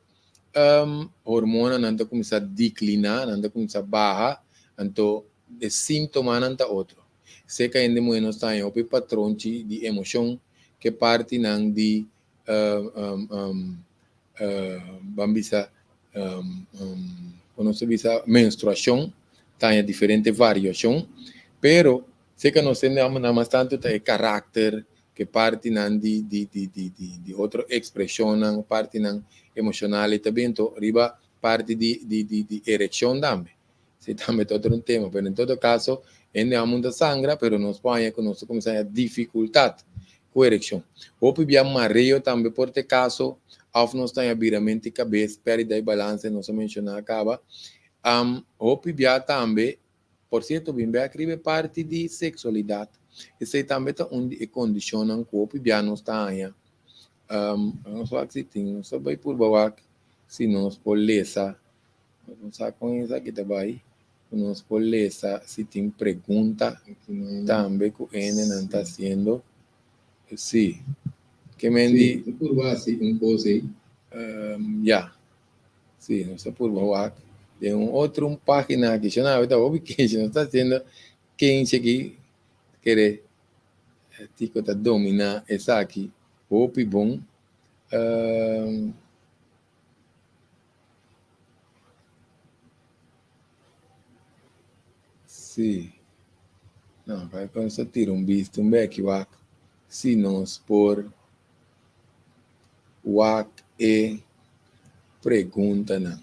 hormonanan ta kuminsá dikliná, nan ta kuminsá baha, anto E síntomanan ta otro. Seka hende muhé nos ta haña hopi patronchi di emoshon ke partinan di ban bisa kon nos ta bisa menstruashon ta haña diferente variashon pero seka nos hende hombernan mas tantu ta e karakter ke partinan di di di di di otro ekspreshonnan partinan emoshonal i ta bin riba parti di di di erekshon tambe. Si tambe ta otro un tema, pero en todo caso hende amun ta sangra, pero nos por haña cu nos ta cuminsa haña dificultad cu ereccion. Hopi bia mareo tambe por ta e caso, of nos ta haña biramento di cabes, pérdida di balance, nos a menciona caba. Hopi bia tambe, por cierto bin bek riba e parti di sexualidad, esey tambe ta un di e condicionnan cu hopi bia nos ta haña. Nos wak si tin, nos ta bay purba wak si nos por lesa. Nos sa kon esaki ta bai, ku nos por lesa si tin pregunta tambe ku hendenan ta hasiendo. Sí. Ke men di. Sí, ta purba hasi un kos ei. Ya. Sí, nos ta purba wak den un otro un página aki. Shon awe ta hopi kenshi. Nos ta hasiendo kenshi aki. Kere Tico ta dominá esaki hopi bon. Sí. No, bai pa nos a tira un bista un beki wak si nos por wak e preguntanan.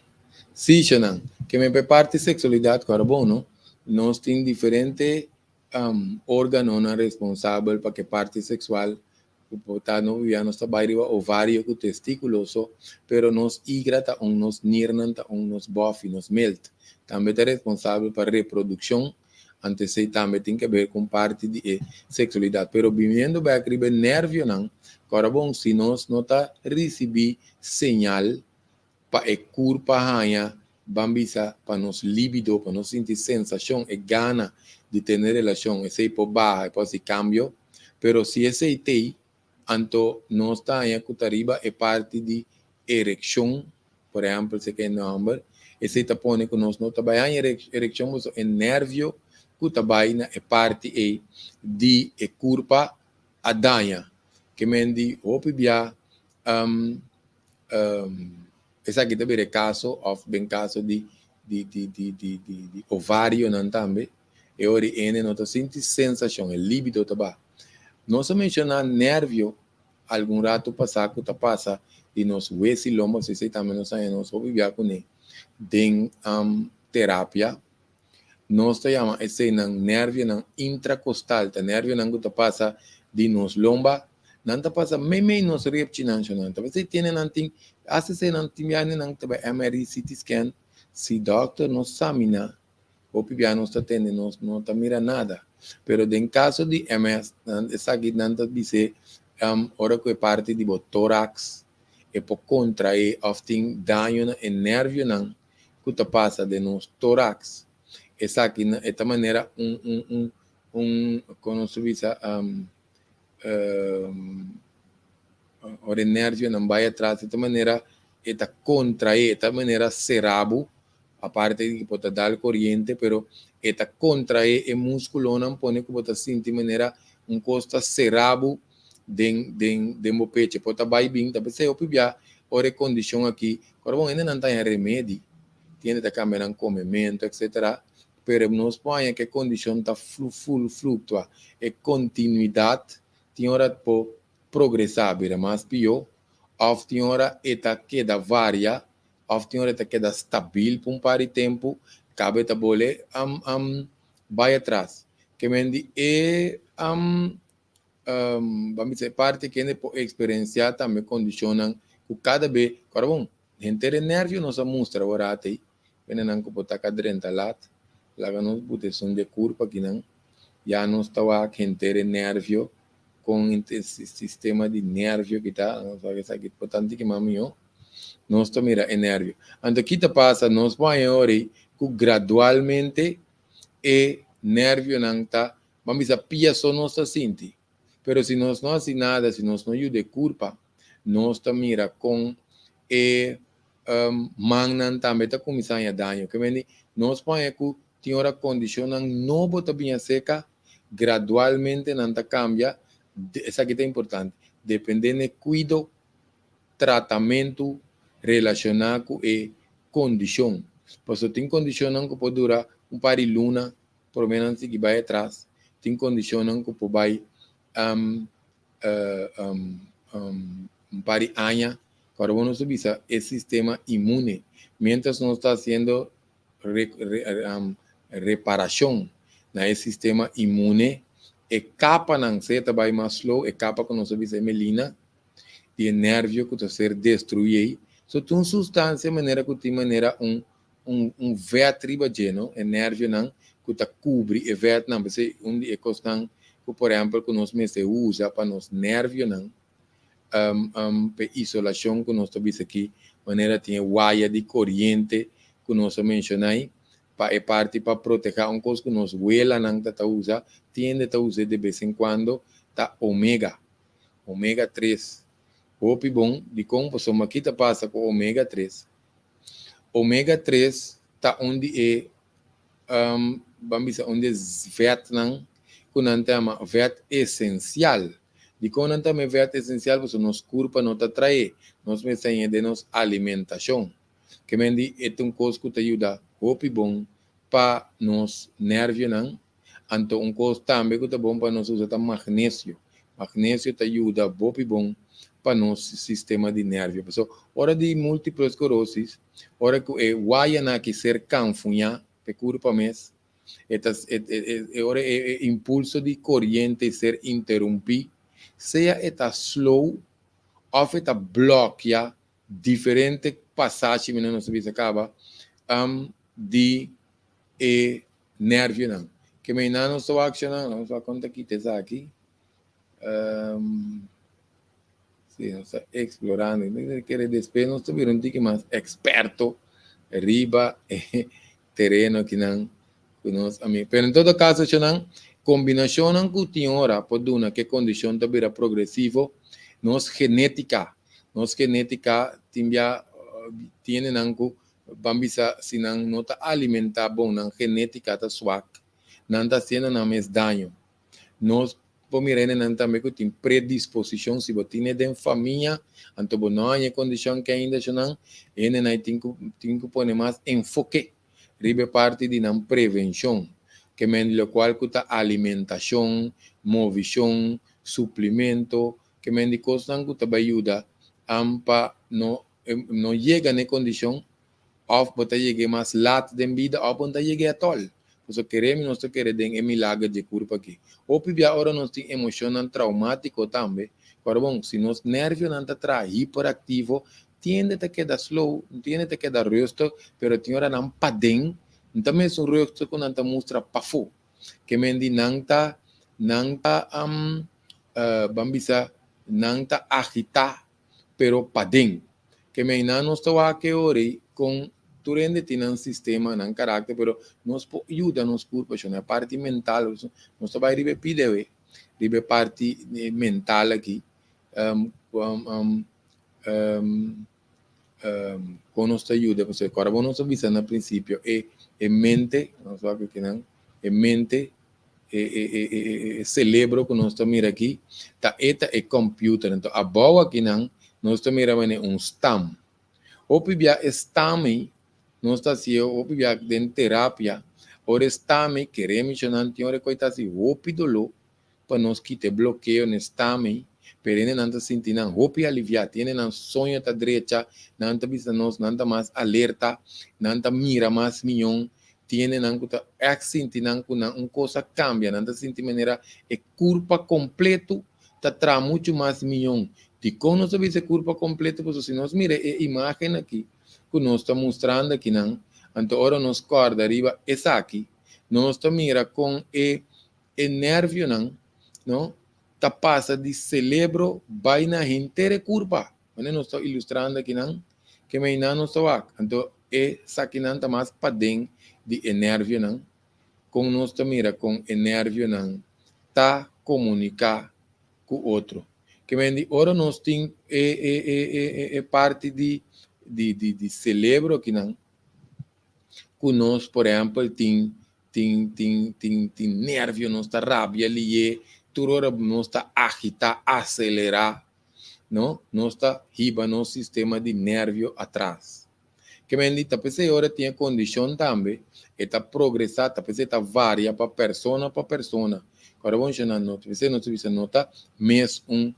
Sí, shonan, ke men pa e parti seksualidat ku ora bon no, nos tin diferente Organonan responsabel pa ke parti seksual ku por ta no bia nos ta bai riba ovario ku testikulo so, pero nos igra ta un, nos nirnan ta un, nos bòfi, nos milt tambe ta responsabel pa reprodukshon, anto esei tambe tin ke ber ku un parti di e seksualidat. Pero biniendo bèk riba e nervionan, kòrda bon si nos no ta risibí señal pa e kurpa haña, ban bisa pa nos libido, pa nos sinti sensashon, e gana di tene relashon, esei por baha, e por hasi kambio, pero si esei t'ei, anto nos ta haña ku ta riba e parti di erekshon, por ehèmpel si ke e nòmber, esei ta pone ku nos no ta bai haña erekshon pasobra e nèrvio ku ta bai na e parti ei di e kurpa a daña. Ke men di hopi bia Esaki ta bira e kaso òf den kaso di di di di di di di ovarionan tambe, e ora di ene no ta sinti sensashon, e libido ta baha. Nos a menshoná nervio algun ratu pasá ku ta pasa di nos wes i lomba, si esei tambe nos haña nos hopi bia kuné den terapia. Nos ta yama eseinan nervionan intrakostal, ta nervionan ku ta pasa di nos lomba, nan ta pasa meimei nos repchinan shonan. Ta p'esei tiene nan tin, asta esei nan tin biaha nan ta bai MRI, CT scan, si dòkter no saminá, hopi biaha nos ta tende nos no ta mira nada. Pero den kaso di MS, nan esaki nan ta bis'é ora ku e parti di bo toraks e por kontraé òf tin daño na e nervionan, ku ta pasa den nos toraks. Esaki na e ta manera un un un un kon nos ta bisa ora e nervionan bai atras e ta manera e ta kontraé e ta manera sera bo aparte di ku bo ta dal koriente pero e ta kontraé e muskulonan pone ku bo ta sinti manera. Un kos ta sera bo den den den bo pecho. Por ta bai bin, ta p'esei hopi bia ora e kondishon aki, ora bon hende nan ta haña remedi, tin hende ta kambia nan komementu etsetera, pero nos por haña ku e kondishon ta flu ful fluktua, e kontinuidat tin ora por progresá bira mas pió òf tin ora e ta keda varia òf tin ora e ta keda stabil pa un par di tempu, kaba e ta bole bai atras. Ke men di e ban bisa e parti kende por eksperensiá tambe kondishonnan ku kada be, kòrda bon, henter e nèrvio nos a mustra ora atei, Wenenan ku por ta ka drenta lat, laga nos buta esun di e kurpa akinan. Ya nos ta wak henter e nèrvio, kon e sistema di nèrvio ki ta, nos wak esaki por ta un tiki mas mihó. Nos ta mira e nèrvio. Anto ki ta pasa? Nos por haña ora ei ku gradualmente e nèrvionan ta, ban bisa pia so nos ta sinti. Pero si nos no hasi nada, si nos no yuda e kurpa, nos ta mira kon e mannan tambe ta kuminsá haña daño. Ke mende nos por haña ku tin ora kondishonnan nobo ta biña seka, gradualmente nan ta kambia, esaki ta importante, dependé na e kuido, tratamentu relashoná ku e kondishon. Pasobra tin kondishonnan ku por dura un par di luna promé nan sigui bai atras, tin kondishonnan ku por bai un par di aña. Ora bo nos ta bisa e sistema inmune, mientras nos ta hasiendo reparashon na e sistema inmune, e kapanan sea ta bai mas slow, e kapa ku nos ta bisa e melina di e nervio ku ta ser destruí ei, so ta un sustansia manera ku tin manera un un vèt riba dje, no? E nervionan ku ta kubri e vètnan. P'esei un di e kosnan ku por ehèmpel ku nos mester usa pa nos nervionan, p'e isolashon ku nos ta bisa aki, manera tin e waya di koriente ku nos a menshoná ei, pa e parti pa protehá un kos ku nos welanan ta ta usa, tin hende ta us'é de bes en kuando, ta omega, omega tres. Hopi bon, dikon? Pasobra ki ta pasa ku omega tres? Omega tres ta un di e, ban bisa un di e vètnan ku nan ta yama vèt esensial. Dikon nan ta yama e vèt esensial? Pasobra nos kurpa no ta traé, nos mester haña den nos alimentashon. Ke men di e ta un kos ku ta yuda hopi bon pa nos nèrvionan. Anto un kos tambe ku ta bon pa nos usa ta magnesio. Magnesio ta yuda bopi bon pa nos sistema di nèrvio. Pasobra ora di múltiple sklerosis, ora ku e wayanan aki ser kanfuñá pa e kurpa mes, e ta e ora e impulso di koriente ser interumpí, sea e ta slow òf e ta blòkia diferente pasashi, manera nos a bisa kaba, di e nervionan. Ke mei nan nos ta wak shona, nos wak kon ta kita esaki. Si, nos ta explorando. Mi ta kere despues nos ta bira un tiki mas experto riba e tereno akinan ku nos amigo. Pero en todo caso shonan, kombinashonnan ku tin ora por duna ke kondishon ta bira progresivo, nos genétika, nos genétika tin bia tiene nan ku Ban bisa si nan no ta alimentá bon, nan genétika ta swak, nan ta hasiendo nan mes daño. Nos por mira hendenan tambe ku tin predisposishon, si bo tine den famia, anto bo no haña e kondishon ke ainda eshonan, e hendenan ei tin ku tin ku pone mas enfoke riba e parti di nan prevenshon, ke men lokual ku ta alimentashon, movishon, suplimento, ke men di kosnan ku ta bai yuda pa no no yega na e kondishon òf bo ta yeg'é mas lat den bida òf bo no ta yeg'é atòl. Pasobra kere mi nos ta kere den e milager dje kurpa aki. Hopi bia ora nos tin emoshonnan traumátiko tambe, kòrda bon, si nos nèrvionan ta traha hiperaktivo, tiende ta keda slow, tiende ta keda rustig, pero tin ora nan paden no ta mesun rustig ku nan ta mustra pafó. Ke men di nan ta, nan ta, ban bisa, nan ta agitá pero paden. Ke mei nan nos ta wak e ora ei kon tur hende tin nan sistema, nan karakter, pero nos por yuda nos kurpa shon. E parti mental, nos ta bai riba e pida awe, riba e parti mental aki, kon nos ta yuda, pasobra kòrda bo nos a bisa na prinsipio e mente, nos wak aki nan, e mente. E celebro ku nos ta mira aki, ta e ta e computer. Anto abou akinan nos ta mira manera un stam. Hopi bia e stam ei, nos ta hasié hopi bia den terapia, ora e stam ei kere mishonan tin ora ku e ta hasi hopi doló pa nos kita e blokeo na e stam ei, pero hendenan ta sinti nan hopi aliviá, tin hendenan soño ta drecha, nan ta bisa nos nan ta mas alerta, nan ta mira mas mion. Tin hendenan ku ta ègt sinti nan ku nan un kos a kambia, nan ta sinti manera e kurpa kompletu ta traha muchu mas mion. Dikon nos ta bisa e kurpa kompletu? Pasobra si nos mira e imágen aki ku nos ta mustrando akinan, anto ora nos kòrda riba esaki, nos ta mira kon e e nervionan, no, ta pasa di selebro bai na henter e kurpa. Manera nos ta ilustrando akinan, ke meinan nos ta wak. Anto e sakinan ta mas paden di e nervionan. Kon nos ta mira kon e nervionan ta komuniká ku otro. Ke men di ora nos tin e e e e e e parti di di di di selebro akinan, ku nos por ehèmpel tin tin tin tin tin nervio, nos ta rabia lié, tur ora nos ta agitá, aselerá. No, nos ta hiba nos sistema di nervio atras. Ke men di ta p'esei ora tin e kondishon tambe, e ta progresá, ta p'esei ta varia pa persona pa persona. Kòrda bon shona, no ta p'esei nos ta bisa no ta mes un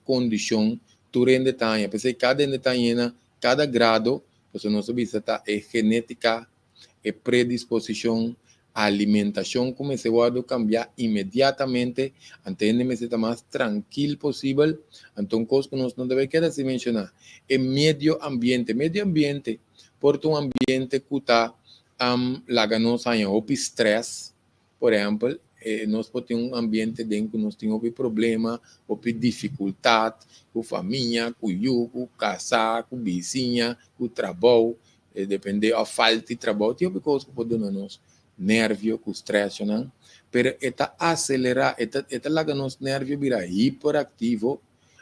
kondishon tur hende ta haña. P'esei kada hende ta haña na kada grado, pasobra nos ta bisa ta e genétika, e predisposishon, alimentashon ku mester wòrdu kambiá inmediatamente, anto hende mester ta mas trankil posibel. Anto un kos ku nos no debe keda sin menshoná, e medio ambiente. Medio ambiente por ta un ambiente ku ta laga nos haña hopi strès. Por ehèmpel, nos por tin un ambiente den ku nos tin hopi problema, hopi difikultat ku famia, ku yu, ku kasá, ku bisiña, ku trabou, depende òf falta di trabou. Tin hopi kos ku por duna nos nervio ku strèsnan, pero e ta aselerá, e ta e ta laga nos nervio bira hiperaktivo.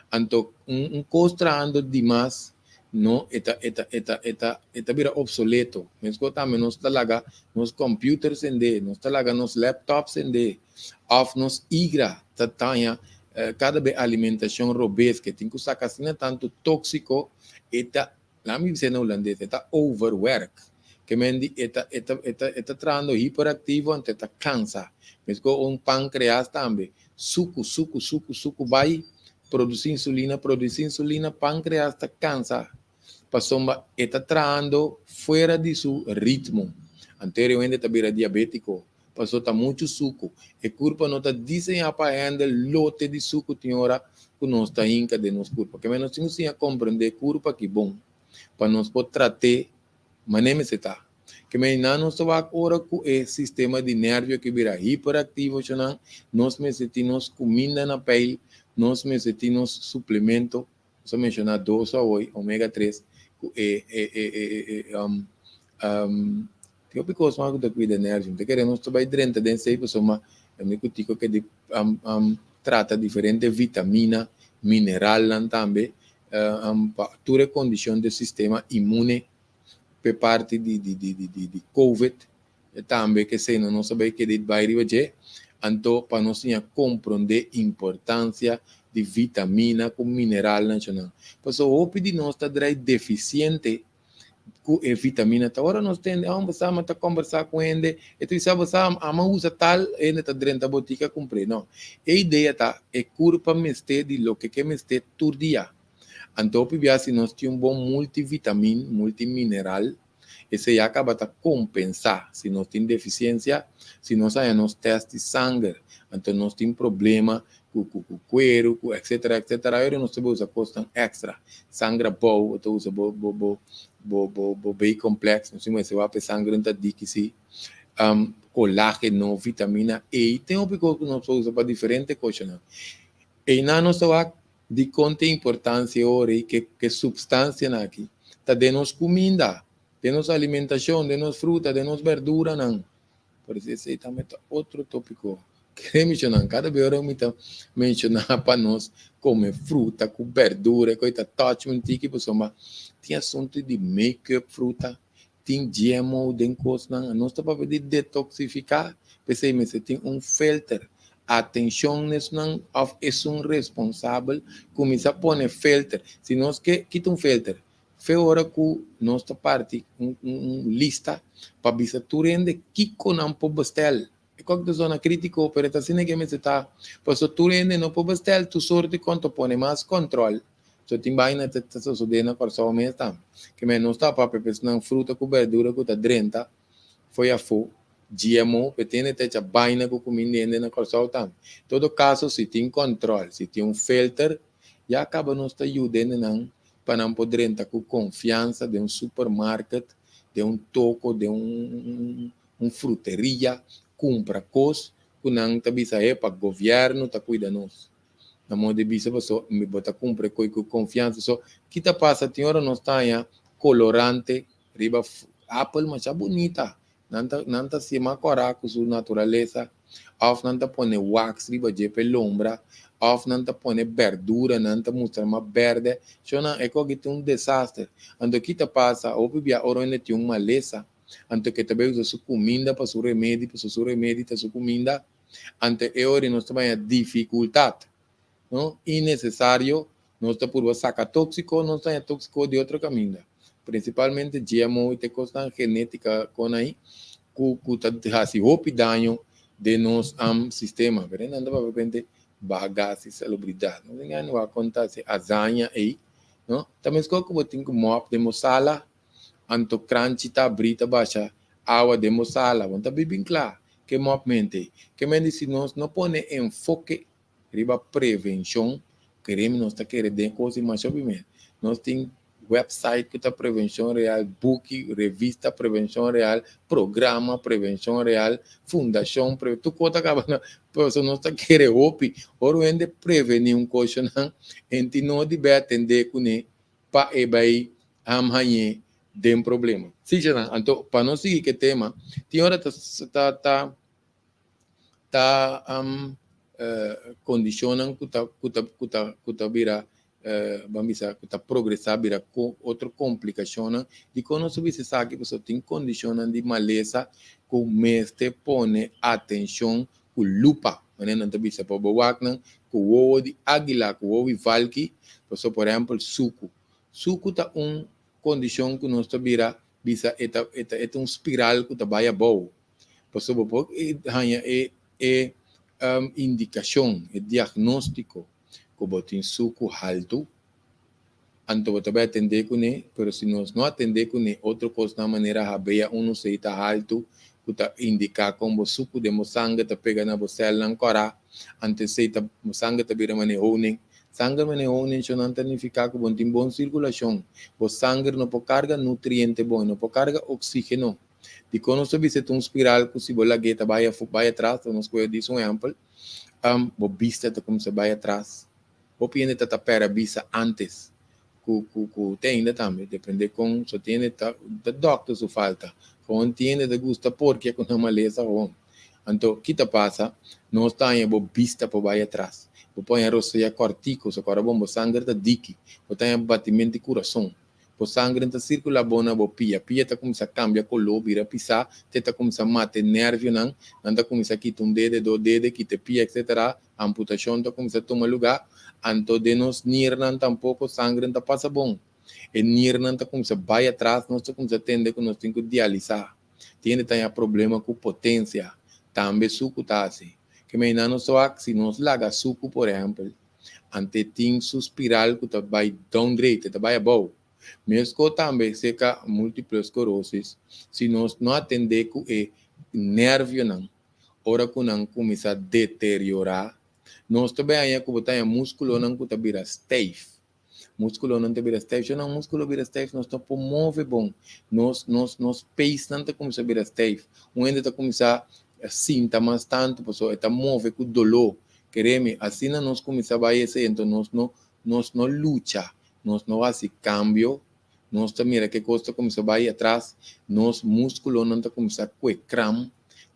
Anto un kos trahando dimas no e ta e ta e ta e ta e ta bira obsoleto. Meskos tambe nos ta laga nos computer sende, nos ta laga nos laptop sende of nos igra ta taña kada be alimentashon robes ke tin ku saka asina tantu tóksiko e ta laat mi bisa na hulandes e ta overwerk. Ke men di e ta e ta e ta e ta trahando hiperaktivo anto e ta kansa. Meskos un pankreas tambe Suku, suku, suku, suku bai produci insulina, produci insulina, pancreas ta cansa pasobra e ta trahando fuera di su ritmo. Anterior hende ta bira diabetico pasobra ta mucho suku. E curpa no ta diseña pa handle lote di suku tin ora cu nos ta hinca den nos curpa. Keme nos tin cu siña comprende e curpa aki bon pa nos por trate Manera mester ta. Ke mei nan nos ta wak ora ku e sistema di nervio ke bira hiperaktivo shonan, nos mester tin nos kuminda na peil, nos mester tin nos suplemento, nos a menshoná dos awoy, omega tres ku e e e e e e um um tin hopi kos mas ku ta kuida nervio. Mi ta kere nos ta bai drenta den esei pasobra mi ku Tico ke di um um trata diferente vitamina, mineralnan tambe um pa tur e kondishon di e sistema inmune. P'e parti di di di di di di covid tambe k'esei no nos a bai keda bai riba dje, anto pa nos siña komprondé importansia di vitamina ku mineralnan shonnan. Pasobra hopi di nos ta drai defisiente ku e vitamina ta ora nos tende oh bo sa mi ta kombersá ku hende e ta bisa bo sa ama usa tal hende ta drenta botika kumpr'é no e idea ta e kurpa mester di loke ke mester tur dia. Anto hopi bia si nos tin un bon multivitamin, multimineral, esei a kaba ta kompensá si nos tin defisiensia, si nos haña nos tèst di sanger, anto nos tin problema ku ku ku kueru, ku etsetera etsetera, ayora nos ta bai usa kosnan èkstra, sanger abou, bo ta usa bo bo bo bo bo bo B-complex, nos tin mester wak pa e sanger ta diki si, kolágeno, vitamina E, tin hopi kos ku nos por usa pa diferente kosnan. Einan nos ta wak Dikon tin importansia ora i ke ke supstansianan aki ta den nos kuminda, den nos alimentashon, den nos fruta, den nos berduranan? Por eso esei tambe ta otro topiko. Kere menshonan, kada bes ora mi ta menshoná pa nos kome fruta ku berdura, e kos ta touch mi un tiki pasobra tin asuntu di make up fruta, tin GMO den kosnan, nos ta papia di detoksifiká, P'esei mester tin un filter. Atenshon n'esnan òf esun responsabel kuminsá pone filter. Si nos ke kita un filter, fe ora ku nos ta parti un un lista pa bisa tur hende kiko nan por bestel. E kok ta zona kritiko, pero e ta asina ke mester ta. Pasobra tur hende no por bestel tur sort di kon ta pone mas kòntròl. So tin baina ta ta sosodé na Kòrsou mes tambe. Ke men nos ta papia pa esnan fruta ku bèrdura ku ta drenta fo'i afó, GMO, pe tene ta echa baina ku kuminda hende na Kòrsou tambe. Todo kaso si tin kòntròl, si tin un filter, ya kaba nos ta yuda hendenan pa nan por drenta ku konfiansa den un supermarket, den un toko, den un un fruteria, kumpra kos ku nan ta bisa epa gobièrnu ta kuida nos. Na modo di bisa paso mi bo ta kumpra e koi ku konfiansa. So ki ta pasa tin ora nos ta haña kolorante riba apel masha bunita. Nan ta nan ta sima kòrá ku su naturalesa òf nan ta pone wax riba dje pa e lombra òf nan ta pone bèrdura nan ta mustra mas bèrdè. Shonnan e koki ta un desaster. Anto ki ta pasa hopi bia ora hende tin un malesa anto ke ta bai usa su kuminda pa su remedi pasobra su remedi ta su kuminda. Ante e ora nos ta baña dificultad, no? Innecesario, nos ta purba saca toxico, nos ta haña toxico di otro caminda. Principalmente GMO y te cosnan genetica con ahí cu cu ta haci hopi daño den nos am sistema. Pero nan ta papia pente baha gas y salubridad. No tin gana wak conta si azaña ey, no? Ta mescos cu bo tin cu mop den bo sala, anto cranchi ta abri ta basha awa den bo sala. Bo no ta bibi cla. Ke mop mente? Ke men di si nos no pone enfoke riba prevenshon, keremi nos ta kere den kos i masha hopi mes. Nos tin website ku ta prevenshon real, buki, revista prevenshon real, programa prevenshon real, fundashon pre, tur kos ta kaba na, pasobra nos ta kere hopi. Ora un hende preveni un koshonan, henti no di bai atende kuné pa e bai ham hañ'é den problema. Sí, Shenan. Anto, pa nos sigui ku e tema, tin ora ta ta ta ta kondishonnan ku ta ku ta ku ta ku ta bira ban bisa ku ta progresá bira otro komplikashonnan. Dikon nos ta bisa esaki? Pasobra tin kondishonnan di malesa ku mester pone atenshon ku lupa, manera nan ta bisa pa bo wak nan ku wowo di águila, ku wowo di valki, pasobra por ehèmpel suku. Suku ta un kondishon ku nos ta bira bisa e ta e ta e ta un spiral ku ta bai abou. Pasobra bo por haña e e indikashon, e diagnóstiko ku bo tin suku haltu, anto bo ta bai atendé kuné, pero si nos no atendé kuné otro kosnan manera HbA1c ta haltu ku ta indiká kon bo suku den bo sanger ta pega na bo sèlnan kòrá, anto esei ta bo sanger ta bira manera honing. Sanger manera honing shonnan ta nifiká ku bo no tin bon sirkulashon, bo sanger no por karga nutriente bon, e no por karga oksígeno. Dikon nos ta bisa e ta un spiral ku si bo lag'é ta bai afó bai atras, nos kohe dis un ehèmpel, bo bista ta kuminsá bai atras. Hopi hende ta ta pera bisa antes ku ku ku te ainda tambe depende kon so tin hende ta ta dokter su falta gewoon tin hende ta gusta porkia ku nan malesa gewoon anto ki ta pasa nos ta haña bo bista por bai atras bo por haña rosea kòrtiku so kòrda bon bo sanger ta diki bo ta haña batimento di kurason Bo sangre ta sirkulá bon na bo pia. Pia ta kuminsá kambia koló, bira pisá, te ta kuminsá mata e nèrvionan, nan ta kuminsá kita un dede, dos dede, kita e pia, etsetera. Amputashon ta kuminsá tuma lugá. Anto den nos nirnan tampoko sangre ta pasa bon. E nirnan ta kuminsá bai atras, nos ta kuminsá tende ku nos tin ku dialisá. Tin hende ta haña problema ku potensia. Tambe suku ta hasi. Ke mei nan nos ta wak, si nos laga suku por ehèmpel, Ante tin su spiral ku ta bai downgrade, e ta bai abou. Meskos tambe serka multiple sklerosis, si nos no atendé ku e nervionan ora ku nan kuminsá deteriorá, nos ta bai haña ku bo ta haña múskulonan ku ta bira stijf. Múskulonan ta bira stijf. Si nan múskulo bira stijf, nos no por move bon. Nos, nos, nos peesnan ta kuminsá bira stijf. Un hende ta kuminsá sinta mas tantu pasobra e ta move ku doló. Keremi, asina nos kuminsá bai esei, enton nos no, nos no lucha, nos no hasi kambio, nos ta mira ke kos ta kuminsá bai atras, nos múskulonan ta kuminsá kue kram,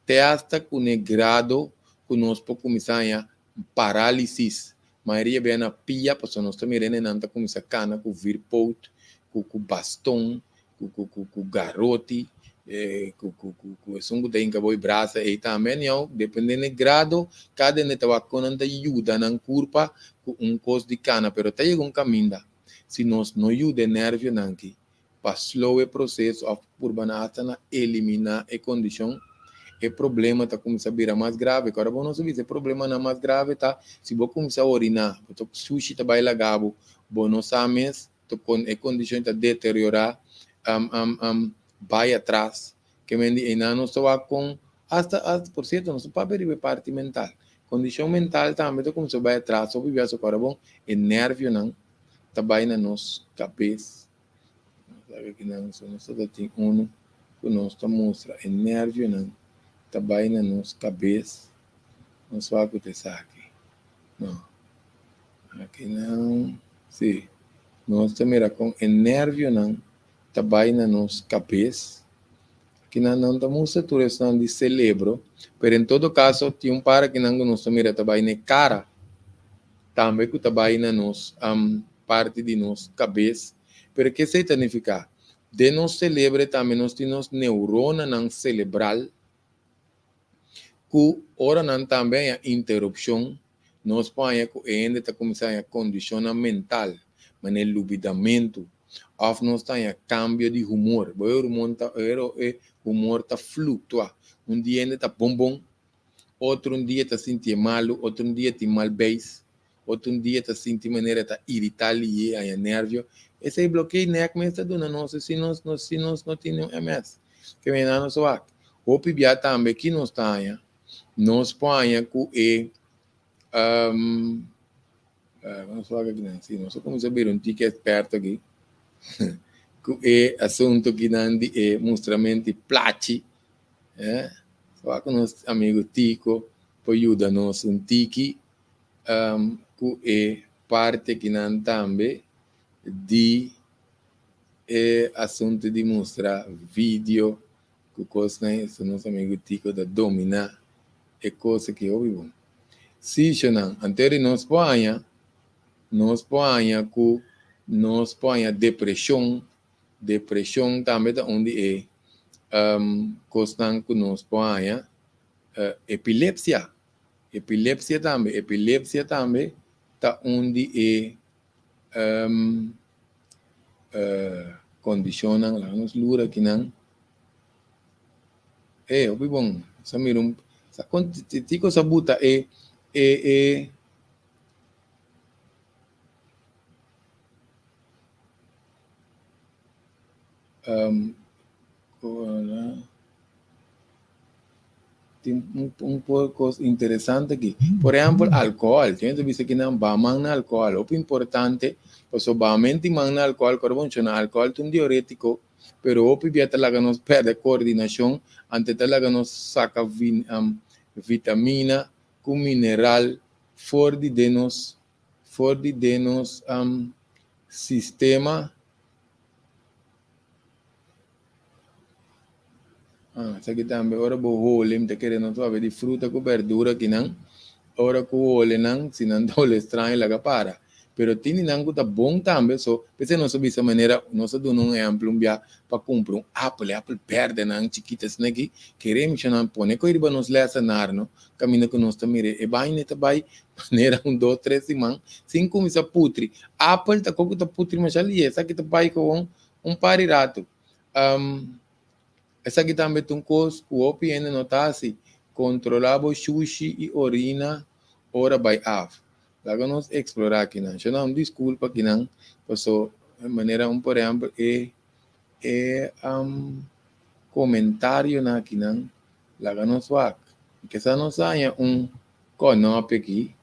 te asta ku n'e grado ku nos por kuminsá haña parálisis. Mayoria bia na pia, pasobra nos ta mira hende nan ta kuminsá kana ku virpoot, ku ku baston, ku ku ku ku garoti. Ku ku ku ku esun ku ta hinka bo e brasa ei tambe anyhow depende na e grado kada hende ta wak kon nan ta yuda nan kurpa ku un kos di kana pero ta yega un kaminda si nos no yuda e nervionan aki pa slow e proseso òf purba na asta na eliminá e kondishon e problema ta kuminsá bira mas grave. Ku ora bo no sa bisa e problemanan mas grave ta si bo kuminsá oriná bo ta sushi ta bai laga bo bo no sa mes ta kon e kondishon ta deteriorá bai atras. Ke men di einan nos ta wak kon asta asta por sierto nos ta papia riba e parti mental. Kondishon mental tambe ta kuminsá bai atras hopi biaha so kòrda bon e nervionan ta bai na nos kabes. Sabi ki nan so nos ta tin unu ku nos ta mustra e nervionan ta bai na nos kabes. Nos wak ku ta esaki. No. Aki nan, sí. Nos ta mira kon e nervionan ta bai na nos kabes. Aki nan nan ta mustra tur esnan di selebro, pero en todo kaso tin un par akinan ku nos ta mira ta bai na e kara, tambe ku ta bai na nos parti di nos kabes. Pero ke esei ta nifiká? Den nos selebre tambe nos tin nos neuronanan selebral ku ora nan tambe haña interupshon, nos por haña ku e hende ta kuminsá haña kondishonnan mental, manera lubidamentu, òf nos ta haña kambio di humor. Bo e humor ta e humor ta fluktua. Un dia hende ta bon bon, otro un dia ta sintié malu, otro un dia tin mal beis, otro un dia ta sinti manera ta iritá lié, haña nervio. Esei blokeo nèk mes ta duna nos si nos si nos no tin un MS. Ke mena nos wak. Hopi bia tambe ki nos ta haña? Nos por haña ku e nos wak akinan, si nos a kuminsá bira un tiki eksperto aki ku e asuntu kinan di e mustramentu di plachi. Wak ku nos amigu Tico por yuda nos un tiki ku e parti akinan tambe di e asuntu di mustra video ku kosnan eso nos amigu Tico ta dominá e kos aki hopi bon. Sí, shonnan, antes di nos por haña, nos por haña ku nos por haña depreshon, depreshon tambe ta un di e kosnan ku nos por haña, epilepsia, epilepsia tambe, epilepsia tambe ta un di e Kondishonnan, laga nos lura akinan. E, hopi bon. Sa mira un, sa kon tiko sa buta e e e Tin un un por kos interesante aki. Por ehèmpel alkohòl. Tin hende ta bisa kinan ba man na alkohòl. Hopi importante pasobra bamenti man na alkohòl kòrda bo nshona alkohòl ta un diurétiko pero hopi bia ta laga nos pèrdè koordinashon ante ta laga nos saka vitamina ku mineral for di den nos for di den nos sistema. Ah, esaki tambe ora bo hole, mi ta kere nos papia di fruta ku berdura akinan. Ora ku hole nan, si nan ta hole straño laga para. Pero tin di nan ku ta bon tambe, so p'esei nos a bisa manera, nos a duna un ehempel un bia pa kumpra un apel, e apel berde nan chikito asina aki, kere mi nan pone koe riba nos lèsenar no, kaminda ku nos ta mira e baina ta bai manera un dos tres siman sin kuminsá putri. Apel ta koko ta putri masha lihe, esaki ta bai kowon un par di ratu. Esaki tambe ta un kos ku hopi hende no ta hasi, kontrolá bo shushi i orina ora bai af. Laga nos eksplorá kinan. Shona un diskulpa kinan, paso manera un por ehèmpel e e komentarionan akinan laga nos wak. Kesa nos haña un kònòpi aki.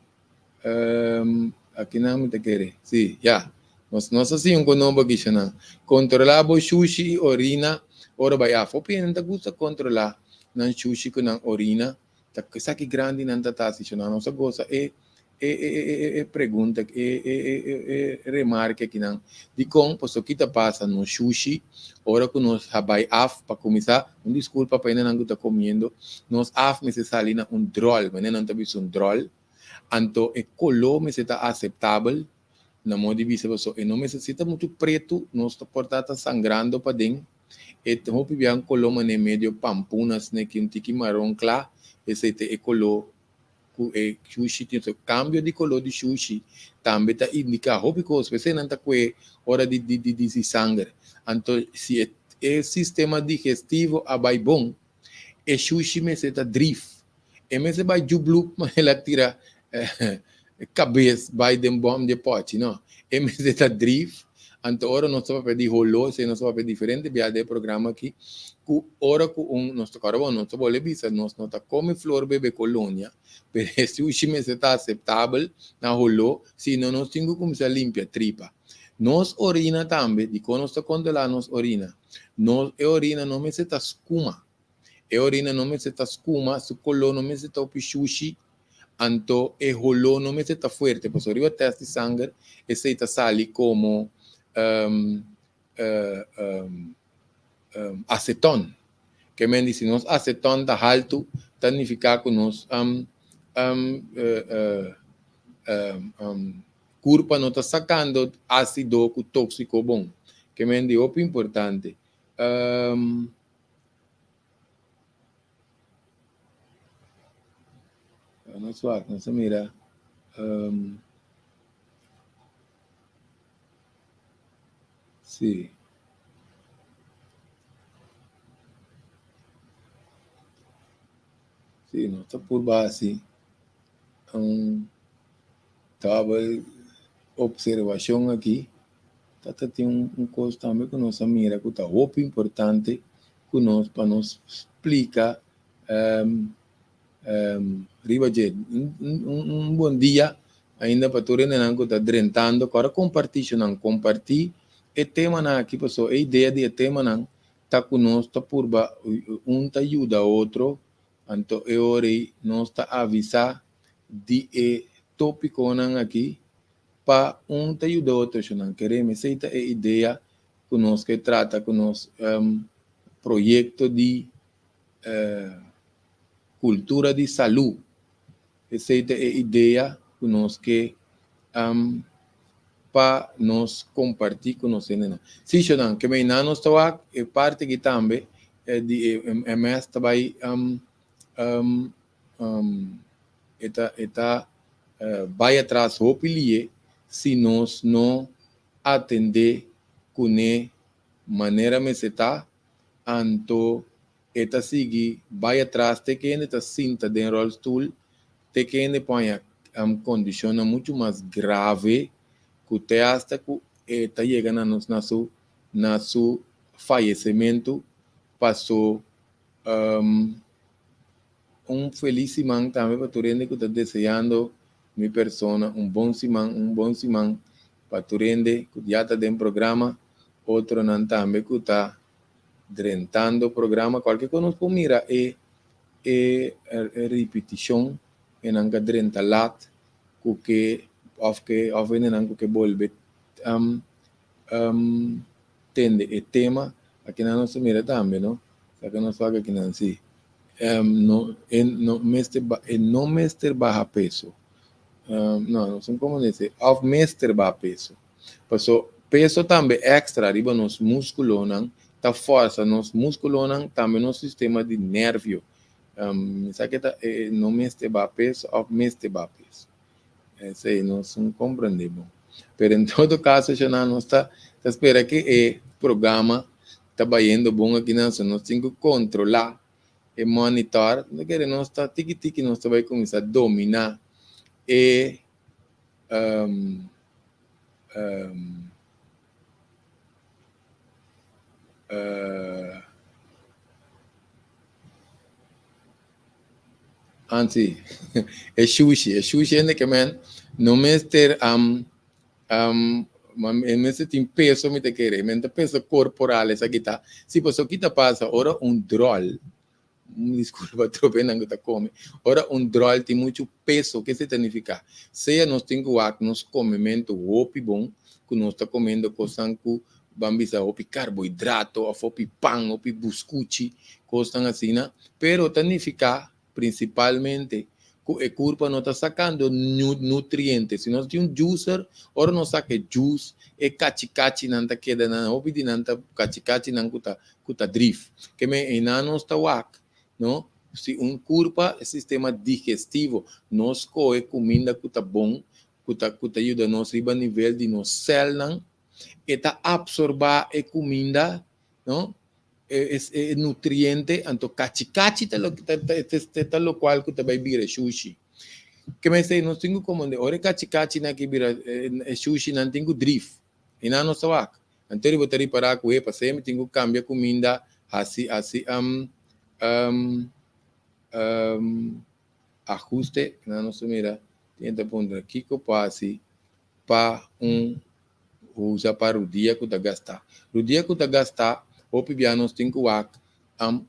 Akinan mi ta kere. Sí, ya. Nos nos a siña un konobo aki shanan. Kontrolá bo shushi i orina ora bai afó. Hopi hende ta gusta kontrolá nan shushi ku nan orina. Ta esaki grandi nan ta ta hasi shanan. Nos a gosa e e e e e pregunta e e e e remarke akinan. Dikon? Pasobra ki ta pasa nos shushi ora ku nos a bai af pa kuminsá, un diskulpa pa hendenan ku ta komiendo, nos af mester sali na un dròl, manera nan ta bisa un dròl. Anto e koló mester ta aseptabel, na modo di bisa pasobra e no mester si ta muchu pretu nos ta por ta ta sangrando paden. E hopi bia un koló manera medio pampuna asina ki un tiki maron kla, esei ta e koló ku e shushi tin. So kambio di koló di shushi tambe ta indiká hopi kos. P'esei nan ta kue ora di sanger. Anto si e sistema digestivo a bai bon, e shushi mester ta drif. E mester bai djublup ma el a tira kabes bai den bòm di e pòchi, no. E mester ta drif. Anto ora nos ta papia di holó, esei nos ta papia diferente bia den e programa aki, ku ora ku un, nos ta kòrda bon, nos ta bolbe bisa nos no ta kome flor bebe kolonia, pero e shushi mester ta aseptabel na holó, si no nos tin ku kuminsá limpia tripa. Nos orina tambe, dikon nos ta kontrolá nos orina? Nos, e orina no mester ta skuma. E orina no mester ta skuma, su koló no mester ta hopi shushi, anto e holó no mester ta fuerte, pasobra riba tèst di sanger esei ta sali komo aseton. Ke men di si nos aseton ta haltu ta nifiká ku nos kurpa no ta sakando ásido ku tóksiko bon. Ke men di hopi importante. Nos wak, nos a mira. Sí. Sí, nos ta purba hasi un tabel observashon aki. Ta tin un kos tambe ku nos a mira ku ta hopi importante ku nos pa nos splika riba dje. Un bon dia ainda pa tur hendenan ku ta drentando. Kòrda kompartí shonnan, kompartí e temanan aki pasobra e idea di e temanan ta ku nos ta purba un ta yuda otro, anto e ora ei nos ta avisá di e tópikonan aki pa un ta yuda otro shonnan kere mesei ta e idea ku nos ke trata ku nos proyekto di kultura di salu esei ta e idea ku nos ke pa nos komparti ku nos hendenan si shonnan ke meinan nos ta wak e parti aki tambe di e MS ta bai E ta e ta bai atras hopi lie si nos no atendé kuné manera mester ta, anto e ta sigui bai atras te ke hende ta sinta den rolstoel, te ke hende por haña kondishonnan muchu mas grave ku te asta ku e ta yega na nos na su na su fayesementu paso Un felis siman tambe pa tur hende ku ta deseando mi persona un bon siman, un bon siman pa tur hende ku ya ta den programa, otronan tambe ku ta drentando programa. Kualke ku nos por mira e e ripitishon e nan ka drenta lat ku ke òf ke òf hendenan ku ke bolbe tende e tema. Akinan nos ta mira tambe no, sa ke nos wak akinan si. No, e no mester ba, e no mester baha peso. No, no son como dice, of mester baha peso. Paso peso tambe extra riba nos musculonan ta forza nos musculonan, tambe nos sistema di nervio. Mi sa ke ta e no mester baha peso of mester baha peso. Esei nos no comprende bon. Pero en todo caso, shana, nos ta ta spera ke e programa ta bayendo bon akinan, so nos tin ku kontrolá e monitor. No kere nos ta tiki tiki nos ta bai kuminsá dominá e Ansi, e shushi, e shushi hende ke men no mester e mester tin peso mi ta kere, e men ta peso korporal esaki ta. Si pasobra ki ta pasa ora un dròl, diskulpa trope nan ku ta kome, ora un dròl tin muchu peso ke esei ta nifiká? Sea nos tin ku wak nos komementu hopi bon, ku nos ta komendo kosnan ku ban bisa hopi karbohidrato òf hopi pan, hopi buskuchi, kosnan asina, pero ta nifiká prinsipalmente. Ku e kurpa no ta sakando nutriente. Si nos tin un juicer, ora nos saka e juice, e kachikachinan ta keda nan, hopi di nan ta kachikachinan ku ta drif. Ke men einan nos ta wak, no? Si un kurpa, e sistema digestivo, nos kohe kuminda ku ta bon, ku ta yuda nos riba nivel di nos sèlnan, e ta apsorbá e kuminda, no? E nutriente, anto kachikachi ta lo ta, ta, ta, ta lo kual ku ta bai bira shushi. Ke men esei nos tin ku komprondé, ora e kachikachi nan ki bira e shushi nan tin ku drif. I nan nos ta wak. Anto riba ta ripará ku epa, mi tin ku kambia kuminda, hasi ahuste, nan nos mira, tin ta puntra kiko pa hasi pa un usa pa rudia ku ta gastá. Rudia ku ta gastá, hopi bia nos tin ku wak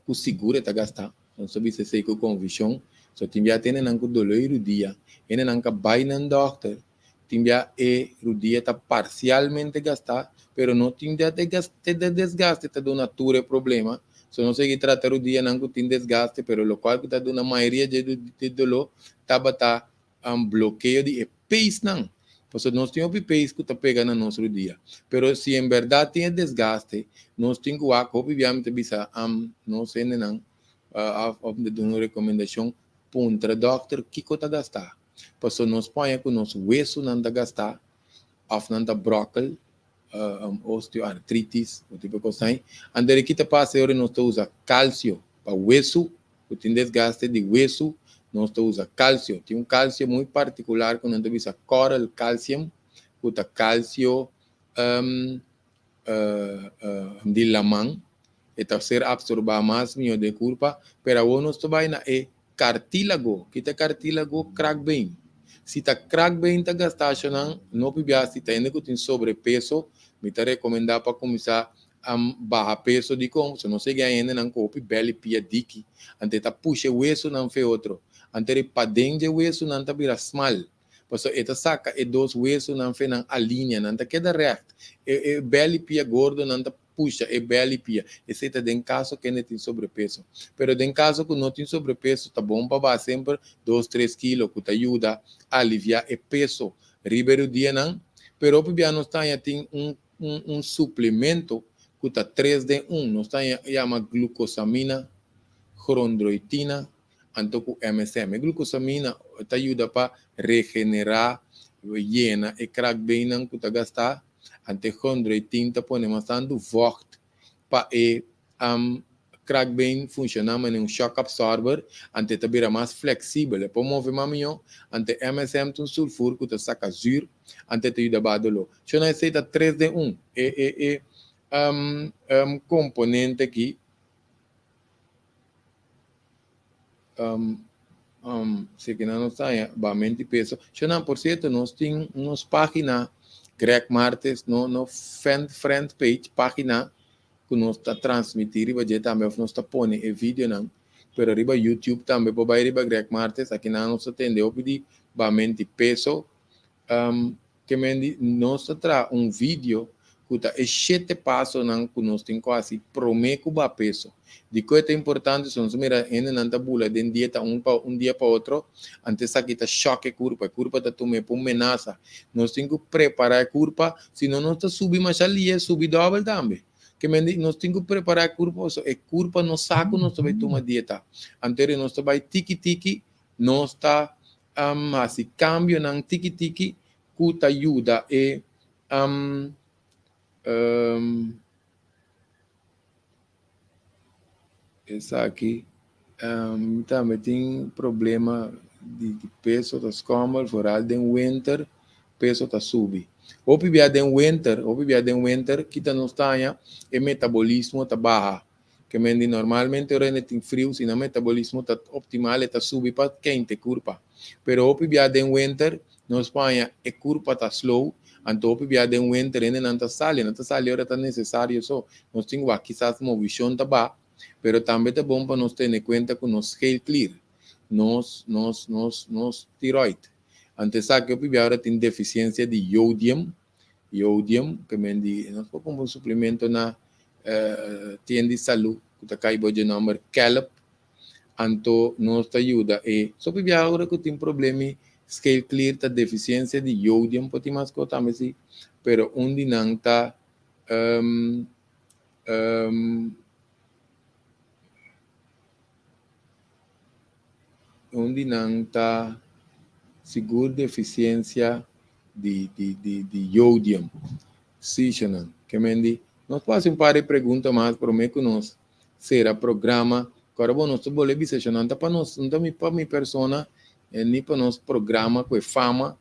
ku sigur ta gastá. Nos ta bisa esei ku konvikshon. So tin bia tene nan ku doló di rudia, hende nan ka bai nan dòkter, tin bia e rudia ta parsialmente gastá, pero no tin bia te te desgaste ta duna tur e problema. So nos sigui trata rudia nan ku tin desgaste, pero lo kual ku ta duna mayoria di doló tabata blokeo di e pees nan. Pasobra nos tin hopi pees ku ta pega na nos rudia. Pero si en berdat tin e desgaste, nos tin ku wak, hopi bia mi ta bisa nos hendenan òf mi ta duna un rekomendashon, puntra dòkter kiko ta gastá. Pasobra nos poña ku nos wesunan ta gastá, òf nan ta bròkel, osteoartritis, o tipo kos ei. Anto kiko ta pasa ora nos ta usa kalsio pa wesu, ku tin desgaste di wesu, nos ta usa kalsio. Tin un kalsio muy partikular ku nan ta bisa coral calcium, ku ta kalsio di laman, e ta ser apsorbá mas mihó den kurpa, pero awor nos ta bai na e kartílago. Kiko ta kartílago? Kraakbeen. Si ta kraakbeen ta gastá nan, no pibia si ta hende ku tin sobrepeso, mi ta rekomendá pa kuminsá baha peso di kon, so no sigui hendenan ku hopi bèl i pia diki, anto ta pusha wesunan fe otro. Anto e paden di wesunan ta bira smal. Pasobra e ta saka e dos wesunan fe nan alinea, nan ta keda recht. E bèl i pia gordo nan ta pusha e bèl i pia. Esei ta den kaso ku tin sobrepeso. Pero den kaso ku no tin sobrepeso, ta bon pa baha semper 2, 3 kilo, ku ta yuda aliviá e peso riba e rudianan. Pero hopi bia nos tin un suplemento ku ta 3 den 1. Nos ta yama glucosamina, chondroitina, anto ku MSM. E glucosamina ta yuda pa regenerá, yena e kraakbeennan ku ta gastá. Anto chondroitin ta pone mas tantu vocht pa e kraakbeen funshoná manera un shock absorber, anto ta bira mas fleksibel, e por move mas mihó. Anto MSM ta un sulfur ku ta saka zuur, anto ta yuda baha doló. So nan esei ta 3 den 1. E komponente aki si ku nan nos ta bahamentu di peso. So nan, por sierto, nos tin nos página Greg Martes, no no fan friend page, página ku nos ta transmití riba dje tambe òf nos ta pone e videonan, pero riba YouTube tambe por bai riba Greg Martes. Aki nan nos ta tende hopi di bahamentu di peso. Ke men di nos ta traha un video ku ta e 7 pasonan ku nos tin ku hasi promé ku baha peso. Dikon e ta importante? So nos mira hendenan ta bula den dieta un dia pa otro, anto esaki ta shock e kurpa, e kurpa ta tuma pa un menasa. Nos tin ku prepará e kurpa, sino nos ta subi masha lihe, subi dòbel tambe. Ke men di nos tin ku prepará e kurpa, so e kurpa no sa ku nos ta bai tuma dieta. Anto nos ta bai tiki tiki, nos ta hasi kambionan tiki tiki ku ta yuda e esaki. Tambe tin problema di peso ta skommel, vooral den winter peso ta subi. Hopi bia den winter, hopi bia den winter, kita nos ta haña e metabolismo ta baha. Ke men di normalmente ora tin friu, si nan metabolismo ta optimal, e ta subi pa kente kurpa. Pero hopi bia den winter, nos haña e kurpa ta slow, anto hopi bia den winter nan ta sali, nan ta sali ora ta nesesario so. Nos tin wak kisas movishon ta baha, pero tambe ta bon pa nos tene kuenta ku nos schildklier, nos tiroid. Anto esaki hopi bia ora tin defisiensia di jodium, jodium, ke men di nos por kumpra un suplemento na tienda di salú, ku ta kai bou di nòmber Caleb. Anto nos ta yuda e sopi biaha ora ku tin problemi scale clear ta defisiensia di yodium por tin mas kos tambe si pero un di nan ta um um un di nan ta sigur defisiensia di di di di yodium si nan ke men di nos por hasi un par di pregunta mas prome ku nos sera programa. Kòrda bo, nos ta bolbe bisa esho nan ta pa nos, no ta mi pa mi persona, ni pa nos programa ku e fama.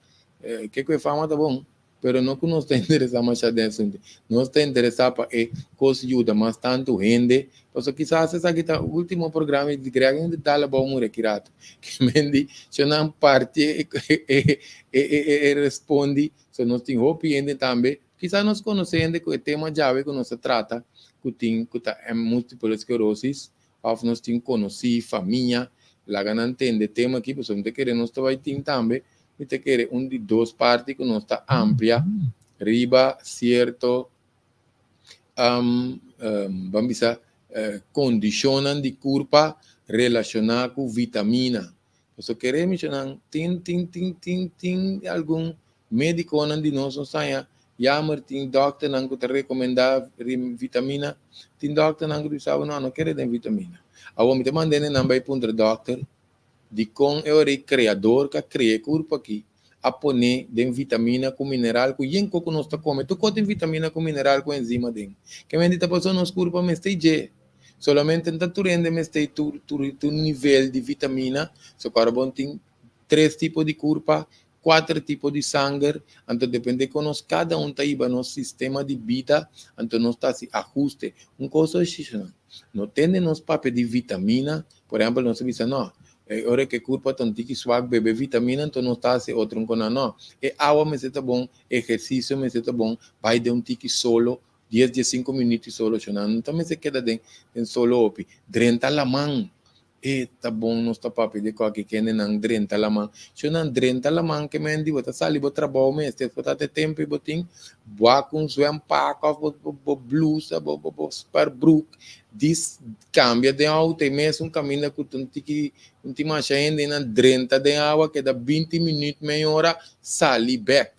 Ke ku e fama ta bon, pero no ku nos ta interesá masha den asuntu. Nos ta interesá pa e kos yuda mas tantu hende, pasobra kisas esaki ta último programa di Greg hende dal abou muri aki rato. Ke men di, esho nan parti e e e e respondi, so nos tin hopi hende tambe. Kisas nos konosé hende ku e tema djawe ku nos ta trata ku tin ku ta multiple sclerosis òf nos tin konosí, famia, laga nan tende tema aki pasobra mi ta kere nos ta bai tin tambe mi ta kere un di dos parti ku nos ta amplia riba sierto ban bisa kondishonnan di kurpa relashoná ku vitamina. Pasobra kere mishonan tin tin tin tin tin algun Médikonan di nos no saña yamer, tin dòkternan ku ta rekomendá vitamina, tin dòkternan ku ta bisa bo no, no kere den vitamina. Awor mi ta manda hende nan bai puntra dòkter dikon e ora e Kreador ku a krea e kurpo aki a pone den vitamina ku mineral ku yen kos ku nos ta kome, tur kos tin vitamina ku mineral ku enzima den. Kemente ta pasobra nos kurpo mester dje, solamente no ta tur hende mester tur tur nivel di vitamina, so ku ora bo tin tres tipo di kurpa Kuater tipo di sanger, anto depende kon nos kada un ta hiba nos sistema di bida, anto nos ta hasi ahuste. Un kos ta shishnan, no tende nos papia di vitamina, por ehempel nos ta bisa no, e ora ku e kurpa ta un tiki swak bebe vitamina anto nos ta hasi otro un kona, no, e awa mester ta bon, ehersisio mester ta bon, bai den un tiki solo, dies diesinku minuut solo, shonnan no ta mester keda den solo hopi, drenta laman, E ta bon nos ta papia di koki kende nan drenta laman. Sho nan drenta laman ke men di bo ta sali bo trabou mes despues ta te tempo bo tin bua ku un zwempak of bo bo bo blusa bo bo bo sparbroek dis kambia den auto e mes un kaminda ku ta un tiki un tin masha hende nan drenta den awa keda binti minuut mei ora sali bek.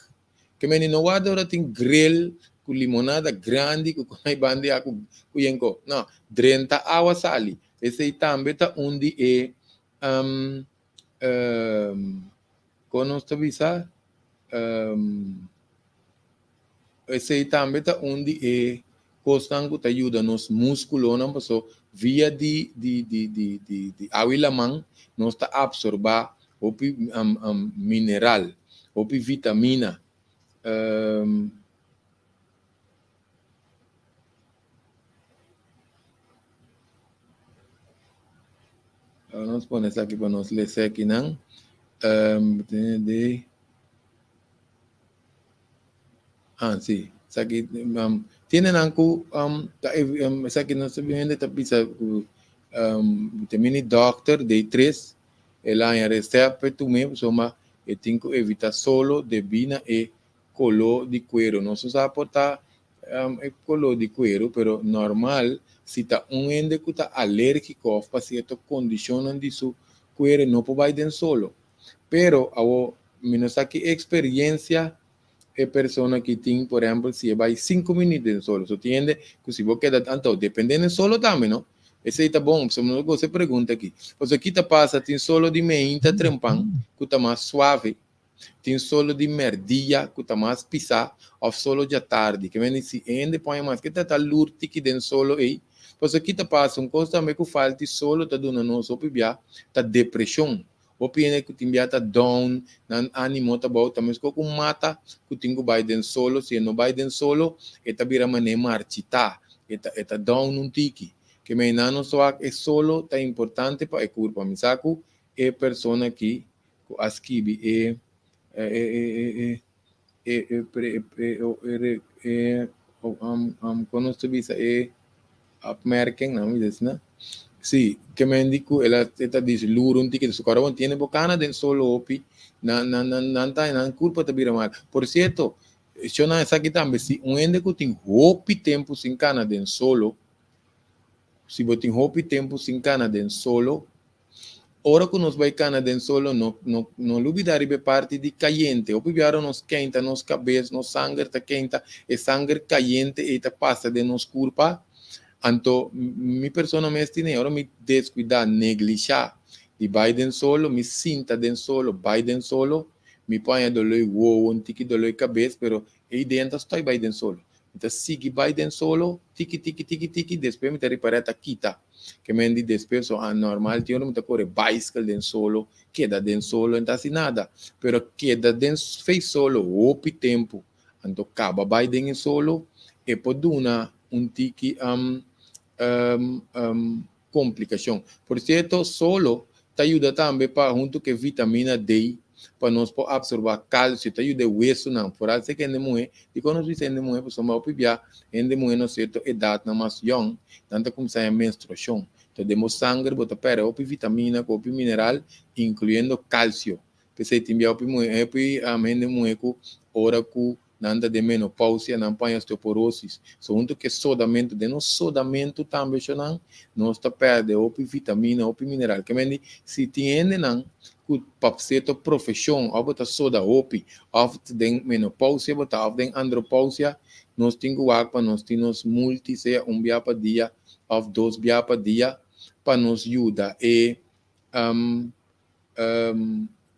Ke men di no warda ora tin grill ku limonada grandi ku kon ai banda ya ku ku yenko. No, drenta awa sali. Esei tambe ta un di e um um kon nos ta bisa um esei tambe ta un di e kosnan ku ta yuda nos muskulonan paso via di di di di di di awa i laman nos ta apsorbá hopi mineral, hopi vitamina. Nos pone esaki pa nos lesa akinan. De Ah, sí. Esaki, um, tiene nan ku um, ta, um, esaki no sabi hende ta bisa ku um, vitamina doctor D3 el a haña recept pa tume pasobra e tin ku evita solo debí na e koló di kuero. Nos no sa por ta um, e koló di kuero, pero normal si ta un hende ku ta alérgiko òf pa sierto kondishonnan di su kuero no por bai den solo. Pero awo mi no sa ki experiencia e persona ki tin, por ehempel si e bai cinco minuut den solo. So tin hende cu si bo keda tanto, depende den solo tambe no. Esey ta bon, pasobra mi no gosta e pregunta aki. Pasobra ki ta pasa, tin solo di meinta trempan cu ta mas suave, tin solo di merdia cu ta mas pisa of solo djatardi. Ke mende si e hende pone mas ke ta ta lur tiki den solo ey. Pasobra ki ta pasa, un cos tambe cu falti solo ta duna nos hopi bia ta depresion. Hopi hende ku tin bia ta down, nan animo ta bou, ta meskos ku un mata ku tin ku bai den solo, si e no bai den solo e ta bira manera marchitá, e ta e ta down un tiki. Ke mei nan no swak e solo ta importante pa e kurpa. Mi sa ku e persona aki ku a skibi e e e e e e e e e e kon nos ta bisa e opmerking, nan mi bisa asina. Si, ke men di ku el a e ta dis luru un tiki, su kòrda bo tiene bo kana den solo hopi, nan nan nan nan ta nan kurpa ta bira mal. Por sierto, shona esaki tambe, si un hende ku tin hopi tempu sin kana den solo, si bo tin hopi tempu sin kana den solo. Ora ku nos bai kana den solo no no no lubida riba e parti di kayente. Hopi biaha nos keinta nos kabes, nos sanger ta keinta, e sanger kayente ei ta pasa den nos kurpa. Anto mi persona mes tin ei, ora mi deskuidá, neglishá di bai den solo, mi sinta den solo, bai den solo, mi por haña doló di wowo, un tiki doló di kabes, pero e idea no ta stòi bai den solo. Mi ta sigui bai den solo, tiki tiki tiki tiki, despues mi ta ripará ta kita. Ke men di despues so anormal tin ora mi ta kore baiskel den solo, keda den solo, no ta hasi nada. Pero keda den fei solo hopi tempu, anto kaba bai den e solo, e por duna un tiki komplikashon. Por sierto, solo ta yuda tambe pa huntu ku e vitamina D pa nos por apsorbá kalsio, ta yuda e wesunan. Foral si hende muhé, dikon nos bisa hende muhé? Pasobra hopi bia hende muhé na sierto edatnan mas yòn, nan ta kuminsá haña menstruashon. Enton den bo sanger bo ta pèrdè hopi vitamina ku hopi mineral, inkluyendo kalsio. P'esei tin bia hopi muhé, hopi hende muhé ku ora ku Nan ta den menopausia, nan paña osteoporosis. So huntu ku e sodamentu, den nos sodamentu tambe shonan, nos ta pèrdè hopi vitamina, hopi mineral. Ke men di, si tin hendenan ku pa sierto profeshon òf bo ta soda hopi, òf den menopausia bo ta òf den andropausia, nos tin ku wak pa nos tin nos multi, sea un bia pa dia òf dos bia pa dia, pa nos yuda e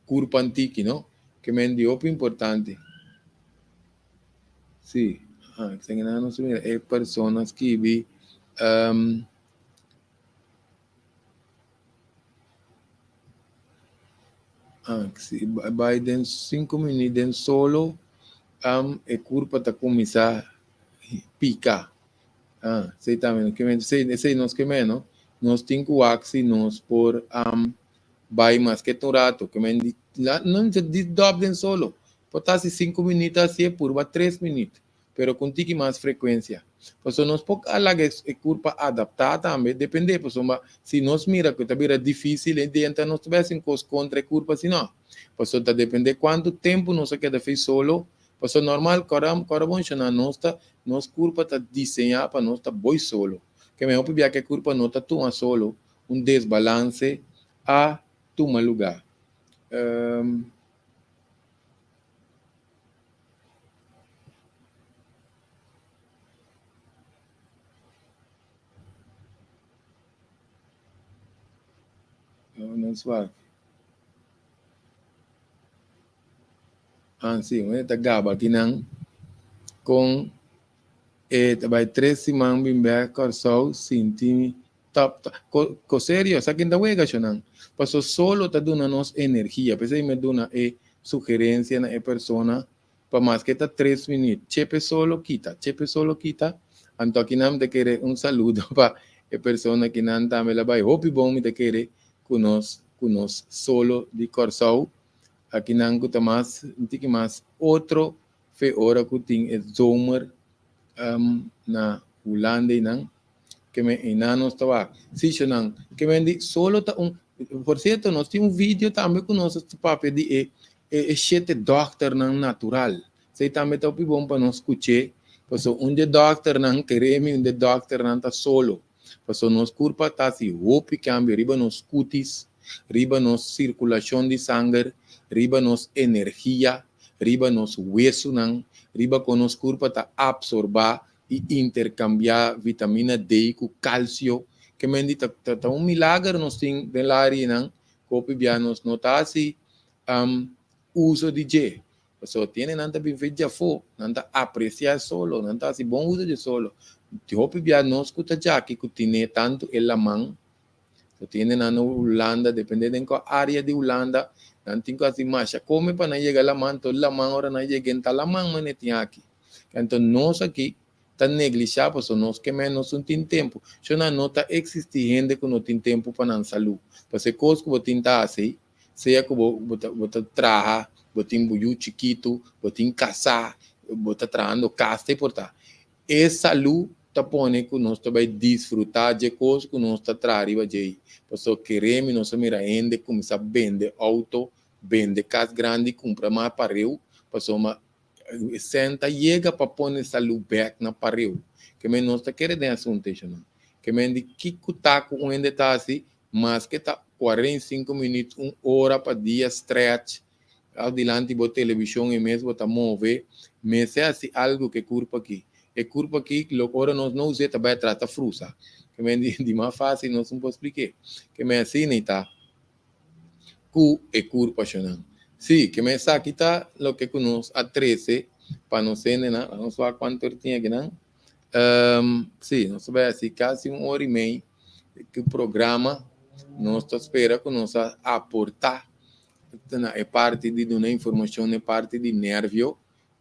Kurpa antiki, no? Ke men di hopi importante. Si, ah, esaki nan nos mira e persona skibi um, ah, si bai den 5 minuut den solo, e kurpa ta kuminsá pika. Ah, esei tambe, ke men, esei, esei nos ke men, no? Nos tin ku wak si nos por um, bai maske ta un rato, ke men di, la, no di di dòp den solo. Por ta si sinku minüt hasié, purba tres minüt, pero ku un tiki mas frekuensia. Pasobra nos por a laga e, e kurpa adaptá tambe, dependé, pasobra si nos mira ku ta bira difísil, e denter nos ta bai hasi un kos kontra e kurpa, si no. Pasobra ta dependé kuantu tempu nos a keda fei solo. Pasobra normal, kòrda, kòrda bon shona, nos ta, nos kurpa ta diseñá pa nos ta boi solo. Ke mehor pabia ku e kurpa no ta tuma solo, un desbalanse a tuma lugá. Um, nos wak. Ah, sí, un ta gaba akinan kon e ta bai tres siman bin bek Kòrsou sinti top top. Ko, ko serio, sa ken ta wega shonan. Paso solo ta duna nos energia. P'esei mi a duna e sugerencia na e persona pa maske ta tres minuut, chepe solo kita, chepe solo kita. Anto akinan mi ta kere un saludo pa e persona kinan tambe la bai hopi bon mi ta kere ku nos ku nos solo di Kòrsou. Akinan ku ta mas un tiki mas otro fe ora ku tin e zomer na Hulanda einan. Ke men einan nos ta wak. Si shonan, ke men di solo ta un, por cierto nos tin un video tambe ku nos ta papia di e e shete dòkternan natural. Esei tambe ta hopi bon pa nos skuch'é, pasobra un di e dòkternan, kere mi, un di e dòkternan ta solo. Pasobra nos kurpa ta hasi hopi kambio riba nos kutis, riba nos sirkulashon di sanger, riba nos energia, riba nos wesunan, riba kon nos kurpa ta apsorbá i interkambiá vitamina D ku kalsio. Ke men di ta ta un milager nos tin den larinan ku hopi bia nos no ta hasi uso di dje. Pasobra tiene nan ta bin fe djafó, nan ta apresiá e solo, nan ta hasi bon uso di e solo. Hopi bia nos ku ta djaki ku tine tantu e laman, So tin hendenan na Hulanda, depende den kua area di Hulanda, nan tin ku hasi masha kome pa nan yega laman, to laman ora nan yega e ta laman manera tin aki. Anto nos aki ta neglishá pasobra nos ke men nos no tin tempu. Sho nan no ta eksistí hende ku no tin tempu pa nan salú. Pasobra e kos ku bo tin ta hasi, sea ku bo bo ta bo ta traha, bo tin bo yu chikitu, bo tin kasá, bo ta trahando kas, te por ta. E salú ta pone ku nos ta bai disfrutá dje kos ku nos ta traha riba djei. Pasobra kere mi nos a mira hende kuminsá bende outo, bende kas grandi, kumpra mas pareu, pasobra e sèn ta yega pa pone salú bèk na pareu. Ke men nos ta kere den asuntu eshonan. Ke men di kiko ta ku un hende ta hasi maske ta. 45 minüt, un ora pa dia stretch, òf dilanti bo televishon i mes bo ta move, mester hasi algu ku e kurpa aki. E kurpa aki lo ora nos no us'é ta bai atras, ta frusa. Ke men di mas fásil nos no por splik'é. Ke men asina i ta ku e kurpa shonnan. Sí, ke men esaki ta loke ku nos a trese pa nos hendenan. Nos wak kuantu ora tin akinan. Sí, nos ta bai hasi kasi un ora i mei ku programa. Nos ta spera ku nos a aportá na e parti di duna informashon na e parti di nervio,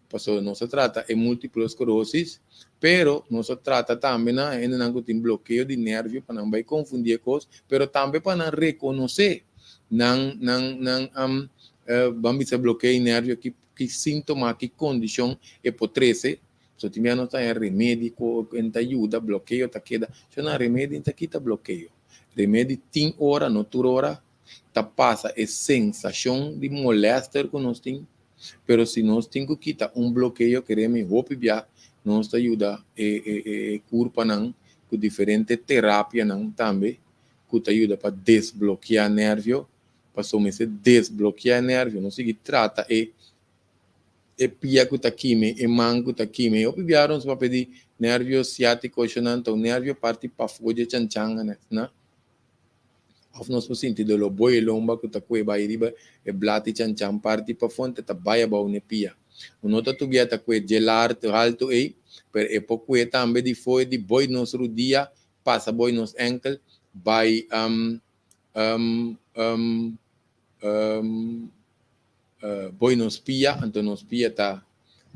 pasobra nos a trata e multiplo esclerosis, pero nos a trata tambe na hendenan ku tin blokeo di nervio pa nan bai konfundí e kos, pero tambe pa nan rekonosé nan nan nan ban bisa blokeo di nervio ki ki síntoma, ki kondishon e por trese. So tin bia nos ta haña remedi ku ta yuda blokeo ta keda, so nan remedi ta kita blokeo. Remedi tin ora, no tur ora, ta pasa e sensashon di molèster ku nos tin, pero si nos tin ku kita un blokeo keremi hopi bia nos ta yuda e e e kurpanan ku diferente terapianan tambe ku ta yuda pa desblokeá nervio, pasobra mester desblokeá e nervio, no sigui trata e e pia ku ta kime, e man ku ta kime. Hopi bia nos papia di nervio siátiko, eshonan ta un nervio parti pafó dje chanchanga na. Of nos por sinti doló boi e lomba ku ta kue bai riba e blat di chanchan parti pafó te ta bai abou n'e pia. Un no ta tubia ta kue dje lartu haltu ei, pero e por kue tambe di fo'i di boi nos rudia pasa boi nos enkel bai boi nos pia, anto nos pia ta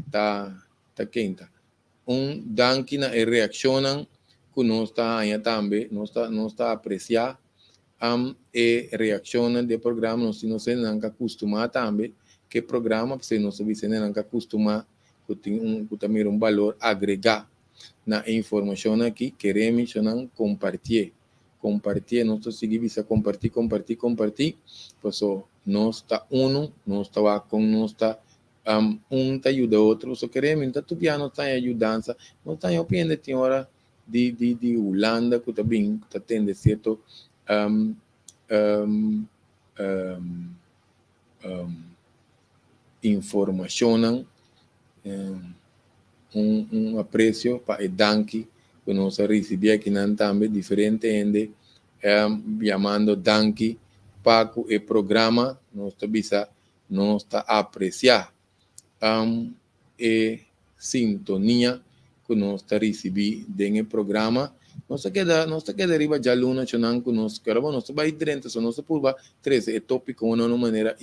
ta ta kenta. Un danki na e reakshonnan ku nos ta haña tambe. Nos ta nos ta apresiá e reakshonnan di e programa. Nos tin nos hendenan ku a kustumá tambe ku e programa, p'esei nos ta bisa hendenan ku a kustumá ku tin un ku ta mira un balor agregá na e informashonnan aki. Kere mishonnan kompartié, kompartié. Nos ta sigui bisa kompartí, kompartí, kompartí, paso nos ta unu, nos ta wak kon nos ta Un ta yuda otro, so kere mi no ta tupia nos ta haña yudansa, nos ta haña hopi hende tin ora di di di Hulanda ku ta bin ku ta tende sierto informashonnan, un un apresio pa e danki ku nos a risibí akinan tambe diferente hende yamando danki pa ku e programa nos ta bisa. Nos ta apresiá e sintonia ku nos ta risibí den e programa. Nos ta keda nos ta keda riba djaluna chonan ku nos kere bo nos ta bai drenta so nos ta purba trese e topikonan na un manera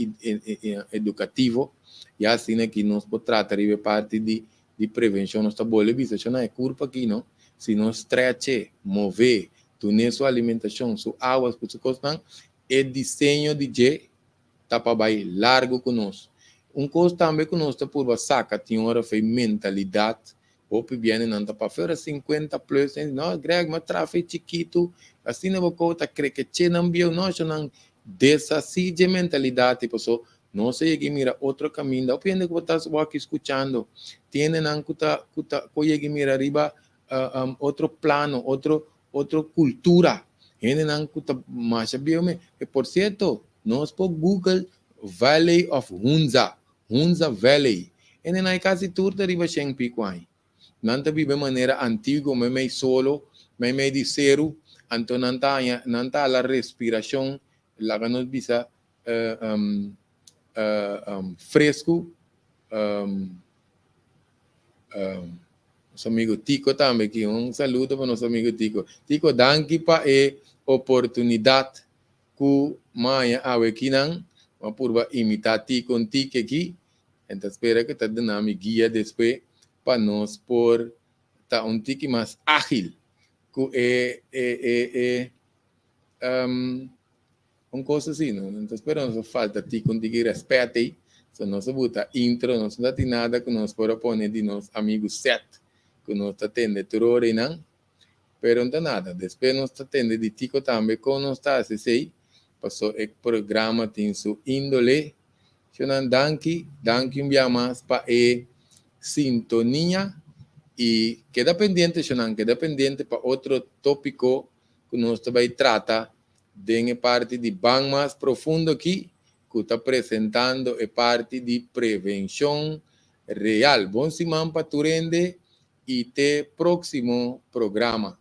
edukativo ya asina ki nos por trata riba e parti di di prevenshon. Nos ta bole bisa chonan e kurpa aki no si nos stretch'e, move, dun'e su alimentashon, su awa ku su kosnan e diseño di dje ta pa bai largu ku nos. Un kos tambe ku nos ta purba saka tin ora fei mentalidat, hopi biendenan ta pa fera sinkuenta plus, en no Greg mi a traha fei chikitu, asina bo kou ta krekeche nan bieu, no asha nan deshasí dje mentalidat ei paso nos a yega i mira otro kaminda. Hopi hende ku bo ta wòrdu skuchando, tin hendenan ku ta ku ta ku a yega i mira riba otro plano, otro otro cultura. Hendenan cu ta masha bieu me. E por cierto, nos por google Valley of Hunza, Hunza Valley. Hendenan e casi tur ta riba shen pico aña. Nan ta biba e manera antiguo, meimei solo, meimei di ceru, anto nan ta haña, nan ta hala respiracion, laga nos bisa, fresco. Nos amigo Tico tambe aki. Un saludo pa nos amigo Tico. Tico, danki pa e oportunidad cu maya awe aki nan. Ma purba imita Tico un tiki aki. En ta spera cu ta duna mi guia despues pa nos por ta un tiki mas agil cu e e e e Un kos asina, no ta spera nos a falta Tico un tiki respet ei, so nos a buta intro, nos no ta tin nada ku nos por a pone di nos amigu Seth ku nos ta tende tur ora einan, pero no ta nada, despues nos ta tende di Tico tambe kon nos ta hasi esei, paso e programa tin su indole. Shownan danki, danki un bia mas pa e sintonia i keda pendiente shownan, keda pendiente pa otro topiko ku nos ta bai trata. Den e parti di Ban Mas Profundo aki, ku ta presentando e parti di prevenshon real. Bon siman pa tur hende i te próksimo programa.